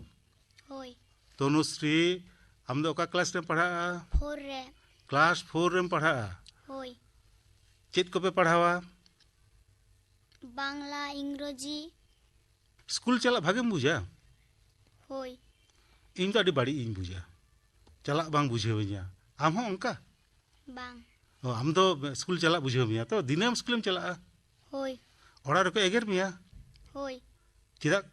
ᱦᱳᱭ᱾ ᱛᱚᱱᱩᱥᱨᱤ, ᱟᱢ ᱫᱚ ᱚᱠᱟ ᱠᱞᱟᱥ ᱨᱮᱢ ᱯᱟᱲᱦᱟᱜᱼᱟ? ᱯᱷᱳᱨ ᱨᱮ᱾ ᱠᱞᱟᱥ ᱯᱷᱳᱨ ᱨᱮᱢ ᱯᱟᱲᱦᱟᱜᱼᱟ? ᱦᱳᱭ᱾ ᱪᱮᱫ ᱠᱚᱯᱮ ᱯᱟᱲᱦᱟᱣᱟ? ᱵᱟᱝᱞᱟ, ᱤᱝᱨᱚᱡᱤ᱾ ᱥᱠᱩᱞ ᱪᱟᱞᱟᱜ ᱵᱷᱟᱜᱮᱢ ᱵᱩᱡᱟ? ᱦᱳᱭ᱾ ᱤᱧ ᱫᱚ ᱟᱹᱰᱤ ᱵᱟᱹᱲᱤᱡ ᱤᱧ ᱵᱩᱡᱟ, ᱪᱟᱞᱟᱜ ᱵᱟᱝ ᱵᱩᱡᱷᱟᱹᱣᱤᱧᱟ᱾ ᱟᱢ ᱦᱚᱸ ᱚᱱᱠᱟ? ᱵᱟᱝ᱾ ᱚ, ᱟᱢ ᱫᱚ ᱥᱠᱩᱞ ᱪᱟᱞᱟᱜ ᱵᱩᱡᱷᱟᱹᱣ ᱢᱮᱭᱟ ᱛᱚ? ᱫᱤᱱᱟᱹᱢ ᱥᱠᱩᱞᱮᱢ ᱪᱟᱞᱟᱜᱼᱟ? ᱦᱳᱭ᱾ ᱚᱲᱟᱜ ᱨᱮᱠᱚ ᱮᱜᱮᱨ ᱢᱮᱭᱟ? ᱦᱳᱭ᱾ ᱪᱮᱫᱟᱜ?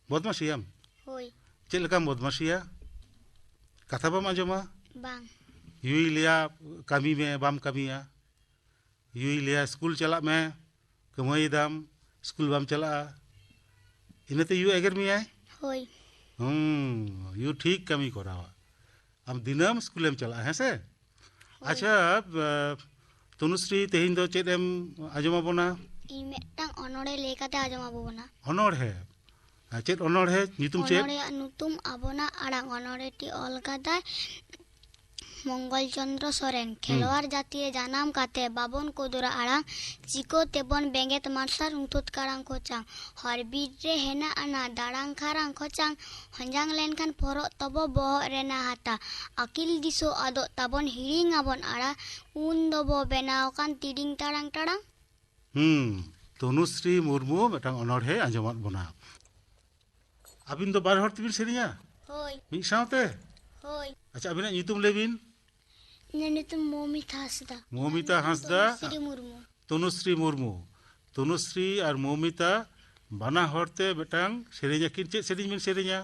ᱵᱚᱫᱢᱟᱥᱤᱭᱟᱢ? ᱦᱳᱭ᱾ ᱪᱮᱫ ᱞᱮᱠᱟᱢ ᱵᱚᱫᱢᱟᱥᱤᱭᱟ? ᱠᱟᱛᱷᱟ ᱵᱟᱢ ᱟᱸᱡᱚᱢᱟ? ᱵᱟᱝ᱾ ᱭᱩᱭ ᱞᱟᱹᱭᱟ ᱠᱟᱹᱢᱤ ᱢᱮ, ᱵᱟᱢ ᱠᱟᱹᱢᱤᱭᱟ᱾ ᱭᱩᱭ ᱞᱟᱹᱭᱟ ᱥᱠᱩᱞ ᱪᱟᱞᱟᱜ ᱢᱮ, ᱠᱟᱹᱢᱟᱹᱭ ᱫᱟᱢ, ᱥᱠᱩᱞ ᱵᱟᱢ ᱪᱟᱞᱟᱜᱼᱟ᱾ ᱤᱱᱟᱹᱛᱮ ᱭᱩ ᱮᱜᱮᱨ ᱢᱮᱭᱟᱭ? ᱦᱳᱭ᱾ ᱦᱩᱸ, ᱭᱩ ᱴᱷᱤᱠ ᱠᱟᱹᱢᱤ ᱠᱚᱨᱟᱣᱟ᱾ ᱟᱢ ᱫᱤᱱᱟᱹᱢ ᱥᱠᱩᱞᱮᱢ ᱪᱟᱞᱟᱜᱼᱟ, ᱦᱮᱸ ᱥᱮ? ᱦᱳᱭ᱾ ᱟᱪᱪᱷᱟ, ᱟ, ᱛᱚᱱᱩᱥᱨᱤ, ᱛᱮᱦᱮᱧ ᱫᱚ ᱪᱮᱫ ᱮᱢ ᱟᱸᱡᱚᱢ ᱟᱵᱚᱱᱟ? ᱤᱧ ᱢᱤᱫᱴᱟᱝ ᱚᱱᱚᱬᱦᱮ ᱞᱟᱹᱭ ᱠᱟᱛᱮ ᱟᱸᱡᱚᱢ ᱟᱵᱚ ᱵᱚᱱᱟ᱾ ᱚᱱᱚᱬᱦᱮ? ᱟ, ᱪᱮᱫ ᱚᱱᱚᱬᱦᱮ? ᱧᱩᱛᱩᱢ ᱪᱮᱫ? ᱚᱱᱚᱬᱦᱮᱭᱟᱜ ᱧᱩᱛᱩᱢ ᱟᱵᱚᱱᱟᱜ ᱟᱲᱟᱝ᱾ ᱚᱱᱚᱬᱦᱮᱴᱤ ᱚᱞ ᱠᱟᱫᱟᱭ ᱢᱚᱝᱜᱚᱞ ᱪᱚᱸᱫᱽᱨᱚ ᱥᱚᱨᱮᱱ᱾ ᱦᱩᱸ᱾ ᱠᱷᱮᱞᱣᱟᱲ ᱡᱟᱹᱛᱤ ᱨᱮ ᱡᱟᱱᱟᱢ ᱠᱟᱛᱮ ᱵᱟᱵᱚᱱ ᱠᱚᱫᱩᱨᱟ ᱟᱲᱟᱝ, ᱪᱤᱠᱟᱹ ᱛᱮᱵᱚᱱ ᱵᱮᱸᱜᱮᱫ ᱢᱟᱨᱥᱟᱞ ᱨᱩᱸᱴᱷᱩᱫ ᱠᱟᱲᱟᱝ ᱠᱚᱪᱟᱝ? ᱦᱚᱨ ᱵᱤᱨ ᱨᱮ ᱦᱮᱱᱟᱜ ᱟᱱᱟ ᱫᱟᱲᱟᱝ ᱠᱷᱟᱨᱟᱝ ᱠᱷᱚᱪᱟᱝ, ᱦᱚᱧᱡᱟᱝ ᱞᱮᱱᱠᱷᱟᱱ ᱯᱷᱚᱨᱚᱜ ᱛᱚᱵᱚ ᱵᱚᱦᱚᱜ ᱨᱮᱱᱟᱜ ᱦᱟᱛᱟ, ᱟᱹᱠᱤᱞ ᱫᱤᱥᱟᱹ ᱟᱫᱚᱜ ᱛᱟᱵᱚᱱ ᱦᱤᱲᱤᱧ ᱟᱵᱚᱱ ᱟᱲᱟ, ᱩᱱ ᱫᱚᱵᱚ ᱵᱮᱱᱟᱣ ᱠᱟᱱ ᱛᱤᱰᱤᱝ ᱛᱟᱲᱟᱝ ᱴᱟᱲᱟᱝ᱾ ᱦᱩᱸ, ᱛᱚᱱᱩᱥᱨᱤ ᱢᱩᱨᱢᱩ ᱢᱤᱫᱴᱟᱝ ᱚᱱᱚᱬᱦᱮ ᱟᱸᱡᱚᱢᱟᱫ ᱵᱚᱱᱟ᱾ ᱟᱹᱵᱤᱱ ᱫᱚ ᱵᱟᱨ ᱦᱚᱲ ᱛᱮᱵᱤᱱ ᱥᱮᱨᱮᱧᱟ? ᱦᱳᱭ᱾ ᱢᱤᱫ ᱥᱟᱶᱛᱮ? ᱦᱳᱭ᱾ ᱟᱪᱪᱷᱟ, ᱟᱹᱵᱤᱱᱟᱜ ᱧᱩᱛᱩᱢ ᱞᱟᱹᱭ ᱵᱤᱱ᱾ ᱤᱧᱟᱹᱜ ᱧᱩᱛᱩᱢ ᱢᱚᱢᱤᱛᱟ ᱦᱟᱸᱥᱫᱟ᱾ ᱢᱚᱢᱤᱛᱟ ᱦᱟᱸᱥᱫᱟ᱾ ᱛᱚᱱᱩᱥᱨᱤ ᱢᱩᱨᱢᱩ᱾ ᱛᱚᱱᱩᱥᱨᱤ ᱢᱩᱨᱢᱩ᱾ ᱛᱚᱱᱩᱥᱨᱤ ᱟᱨ ᱢᱚᱢᱤᱛᱟ ᱵᱟᱱᱟ ᱦᱚᱲ ᱛᱮ ᱢᱤᱫᱴᱟᱝ ᱥᱮᱨᱮᱧ ᱟᱹᱠᱤᱱ᱾ ᱪᱮᱫ ᱥᱮᱨᱮᱧ ᱵᱤᱱ ᱥᱮᱨᱮᱧᱟ?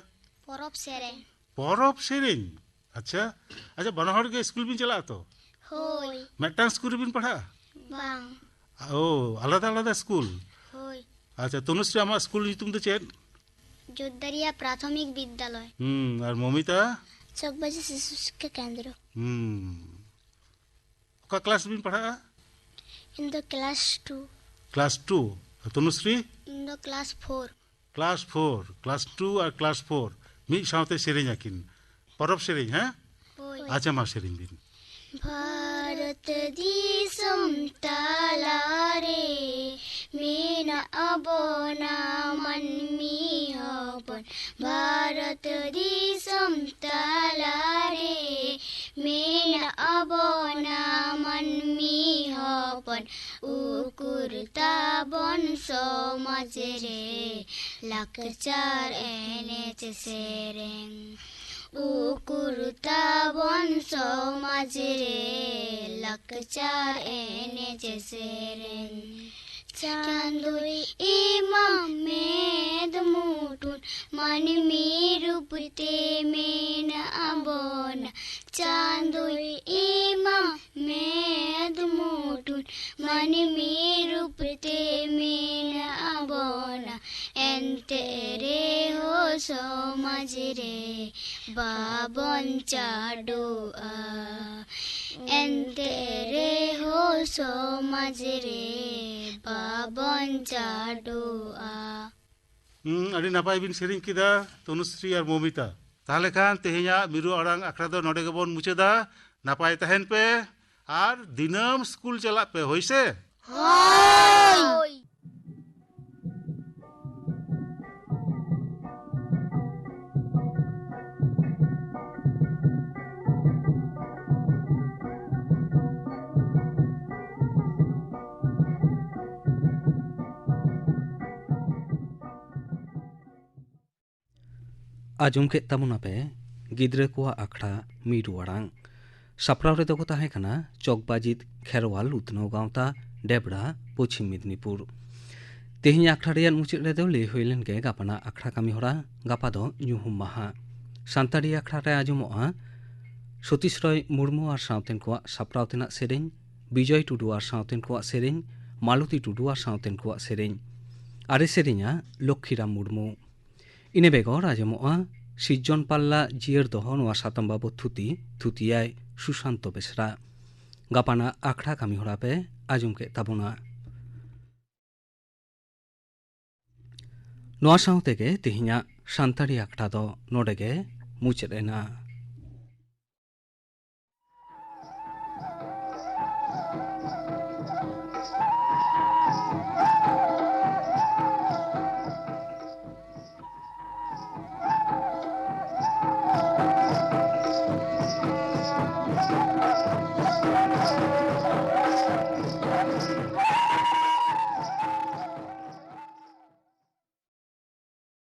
ᱯᱚᱨᱚᱵᱽ ᱥᱮᱨᱮᱧ᱾ ᱯᱚᱨᱚᱵᱽ ᱥᱮᱨᱮᱧ? ᱟᱪᱪᱷᱟ᱾ ᱟᱪᱪᱷᱟ, ᱵᱟᱱᱟ ᱦᱚᱲ ᱜᱮ ᱥᱠᱩᱞ ᱵᱤᱱ ᱪᱟᱞᱟᱜᱼᱟ ᱛᱚ? ᱦᱳᱭ᱾ ᱢᱤᱫᱴᱟᱝ ᱥᱠᱩᱞ ᱨᱮᱵᱤᱱ ᱯᱟᱲᱦᱟᱜᱼᱟ? ᱵᱟᱝ᱾ ᱳ, ᱟᱞᱟᱫᱟ ᱟᱞᱟᱫᱟ ᱥᱠᱩᱞ? ᱦᱳᱭ᱾ ᱟᱪᱪᱷᱟ, ᱛᱚᱱᱩᱥᱨᱤ, ᱟᱢᱟᱜ ᱥᱠᱩᱞ ᱧᱩᱛᱩᱢ ᱫᱚ ᱪᱮᱫ? ᱡᱳᱨᱫᱟᱨᱤᱭᱟ ᱯᱨᱟᱛᱷᱚᱢᱤᱠ ᱵᱤᱫᱽᱫᱟᱞᱚᱭ᱾ ᱦᱩᱸ, ᱟᱨ ᱢᱚᱢᱤᱛᱟ? ᱪᱚᱠᱵᱟᱡᱤ ᱥᱤᱥᱩ ᱥᱤᱠᱠᱷᱟ ᱠᱮᱱᱫᱨᱚ᱾ ᱦᱩᱸ᱾ ᱚᱠᱟ ᱠᱞᱟᱥ ᱨᱮᱵᱤᱱ ᱯᱟᱲᱦᱟᱜᱼᱟ? ᱤᱧ ᱫᱚ ᱠᱞᱟᱥ ᱴᱩ᱾ Class two. ᱟᱨ ᱛᱚᱱᱩᱥᱨᱤ? ᱤᱧ ᱫᱚ class four. Class four, class two ᱟᱨ ᱠᱞᱟᱥ ᱯᱷᱳᱨ ᱢᱤᱫ ᱥᱟᱶᱛᱮ ᱥᱮᱨᱮᱧ ᱟᱹᱠᱤᱱ᱾ ᱯᱚᱨᱚᱵᱽ ᱥᱮᱨᱮᱧ, ᱦᱮᱸ? ᱦᱳᱭ᱾ ᱟᱪᱪᱷᱟ, ᱢᱟ ᱥᱮᱨᱮᱧ ᱵᱤᱱ᱾ ᱵᱷᱟᱨᱚᱛ ᱫᱤᱥᱚᱢ ᱛᱟᱞᱟᱨᱮ ᱢᱮᱱᱟᱜ ᱵᱚᱱᱟ ᱢᱟᱹᱱᱢᱤ ᱦᱚᱯᱚᱱ᱾ ᱵᱷᱟᱨᱚᱛ ᱫᱤᱥᱚᱢ ᱛᱟᱞᱟᱨᱮ ᱢᱮᱱᱟᱜ ᱵᱚᱱᱟ ᱢᱟᱹᱱᱢᱤ ᱦᱚᱯᱚᱱ᱾ ᱩᱠᱩᱨ ᱛᱟᱵᱚᱱ ᱥᱚᱢᱟᱡᱽ ᱨᱮ ᱞᱟᱠᱪᱟᱨ ᱮᱱᱮᱡ ᱥᱮᱨᱮᱧ? ᱩᱠᱩᱨ ᱛᱟᱵᱚᱱ ᱥᱚᱢᱟᱡᱽ ᱨᱮ ᱞᱟᱠᱪᱟᱨ ᱮᱱᱮᱡ ᱥᱮᱨᱮᱧ? ᱪᱟᱸᱫᱚᱭ ᱮᱢᱟᱢ ᱢᱮᱫ ᱢᱩᱴᱩᱱ, ᱢᱟᱹᱱᱢᱤ ᱨᱩᱯ ᱛᱮ ᱢᱮᱱᱟᱜ ᱵᱚᱱᱟ᱾ ᱪᱟᱸᱫᱚᱭ ᱮᱢᱟᱢ ᱢᱮᱫ ᱢᱩᱴᱩᱱ, ᱢᱟᱹᱱᱢᱤ ᱨᱩᱯ ᱛᱮ ᱢᱮᱱᱟᱜ ᱵᱚᱱᱟ᱾ ᱮᱱᱛᱮ ᱨᱮᱦᱚᱸ ᱥᱚᱢᱟᱡᱽ ᱨᱮ ᱵᱟᱵᱚᱱ ᱪᱟᱰᱚᱜᱼᱟ᱾ ᱮᱱᱛᱮ ᱨᱮᱦᱚᱸ ᱥᱚᱢᱟᱡᱽ ᱨᱮ ᱵᱟᱵᱚᱱ ᱪᱟᱰᱚᱜᱼᱟ᱾ ᱦᱩᱸ, ᱟᱹᱰᱤ ᱱᱟᱯᱟᱭ ᱵᱤᱱ ᱥᱮᱨᱮᱧ ᱠᱮᱫᱟ, ᱛᱚᱱᱩᱥᱨᱤ ᱟᱨ ᱢᱚᱢᱤᱛᱟ᱾ ᱛᱟᱦᱞᱮ ᱠᱷᱟᱱ ᱛᱮᱦᱮᱧᱟᱜ ᱢᱤᱨᱩ ᱟᱲᱟᱝ ᱟᱠᱷᱲᱟ ᱫᱚ ᱱᱚᱰᱮ ᱜᱮᱵᱚᱱ ᱢᱩᱪᱟᱹᱫᱟ᱾ ᱱᱟᱯᱟᱭ ᱛᱟᱦᱮᱱ ᱯᱮ ᱟᱨ ᱫᱤᱱᱟᱹᱢ ᱥᱠᱩᱞ ᱪᱟᱞᱟᱜ ᱯᱮ, ᱦᱳᱭ ᱥᱮ? ᱟᱸᱡᱚᱢ ᱠᱮᱫ ᱛᱟᱵᱚᱱᱟᱯᱮ ᱜᱤᱫᱽᱨᱟᱹ ᱠᱚᱣᱟᱜ ᱟᱠᱷᱲᱟ ᱢᱤᱨᱩ ᱟᱲᱟᱝ᱾ ᱥᱟᱯᱲᱟᱣ ᱨᱮᱫᱚ ᱠᱚ ᱛᱟᱦᱮᱸ ᱠᱟᱱᱟ ᱪᱚᱠᱵᱟᱡᱤᱛ ᱠᱷᱮᱨᱣᱟᱞ ᱩᱛᱱᱟᱹᱣ ᱜᱟᱶᱛᱟ, ᱰᱮᱵᱽᱲᱟ, ᱯᱚᱪᱷᱤᱢ ᱢᱮᱫᱽᱱᱤᱯᱩᱨ᱾ ᱛᱮᱦᱮᱧ ᱟᱠᱷᱲᱟ ᱨᱮᱭᱟᱜ ᱢᱩᱪᱟᱹᱫ ᱨᱮᱫᱚ ᱞᱟᱹᱭ ᱦᱩᱭ ᱞᱮᱱ ᱜᱮ ᱜᱟᱯᱟᱱᱟᱜ ᱟᱠᱷᱲᱟ ᱠᱟᱹᱢᱤ ᱦᱚᱨᱟ᱾ ᱜᱟᱯᱟ ᱫᱚ ᱧᱩᱦᱩᱢ ᱢᱟᱦᱟ᱾ ᱥᱟᱱᱛᱟᱲᱤ ᱟᱠᱷᱲᱟ ᱨᱮ ᱟᱸᱡᱚᱢᱚᱜᱼᱟ ᱥᱚᱛᱤᱥ ᱨᱚᱭ ᱢᱩᱨᱢᱩ ᱟᱨ ᱥᱟᱶᱛᱮᱱ ᱠᱚᱣᱟᱜ ᱥᱟᱯᱲᱟᱣ ᱛᱮᱱᱟᱜ ᱥᱮᱨᱮᱧ, ᱵᱤᱡᱚᱭ ᱴᱩᱰᱩ ᱟᱨ ᱥᱟᱶᱛᱮᱱ ᱠᱚᱣᱟᱜ ᱥᱮᱨᱮᱧ, ᱢᱟᱞᱚᱛᱤ ᱴᱩᱰᱩ ᱟᱨ ᱥᱟᱶᱛᱮᱱ ᱠᱚᱣᱟᱜ ᱥᱮᱨᱮᱧ᱾ ᱟᱨᱮ ᱥᱮᱨᱮᱧᱟ ᱞᱚᱠᱠᱷᱤᱨᱟᱢ ᱢᱩᱨᱢᱩ᱾ ᱤᱱᱟᱹ ᱵᱮᱜᱚᱨ ᱟᱸᱡᱚᱢᱚᱜᱼᱟ ᱥᱤᱨᱡᱚᱱ ᱯᱟᱞᱞᱟ ᱡᱤᱭᱟᱹᱲ ᱫᱚᱦᱚ ᱱᱚᱣᱟ ᱥᱟᱛᱟᱢ ᱵᱟᱵᱚᱛ ᱛᱷᱩᱛᱤ, ᱛᱷᱩᱛᱤᱭᱟᱭ ᱥᱩᱥᱟᱱᱛᱚ ᱵᱮᱥᱨᱟ᱾ ᱜᱟᱯᱟᱱᱟᱜ ᱟᱠᱷᱲᱟ ᱠᱟᱹᱢᱤ ᱦᱚᱨᱟ ᱯᱮ ᱟᱸᱡᱚᱢ ᱠᱮᱫ ᱛᱟᱵᱚᱱᱟ᱾ ᱱᱚᱣᱟ ᱥᱟᱶ ᱛᱮᱜᱮ ᱛᱮᱦᱮᱧᱟᱜ ᱥᱟᱱᱛᱟᱲᱤ ᱟᱠᱷᱲᱟ ᱫᱚ ᱱᱚᱰᱮ ᱜᱮ ᱢᱩᱪᱟᱹᱫ ᱮᱱᱟ᱾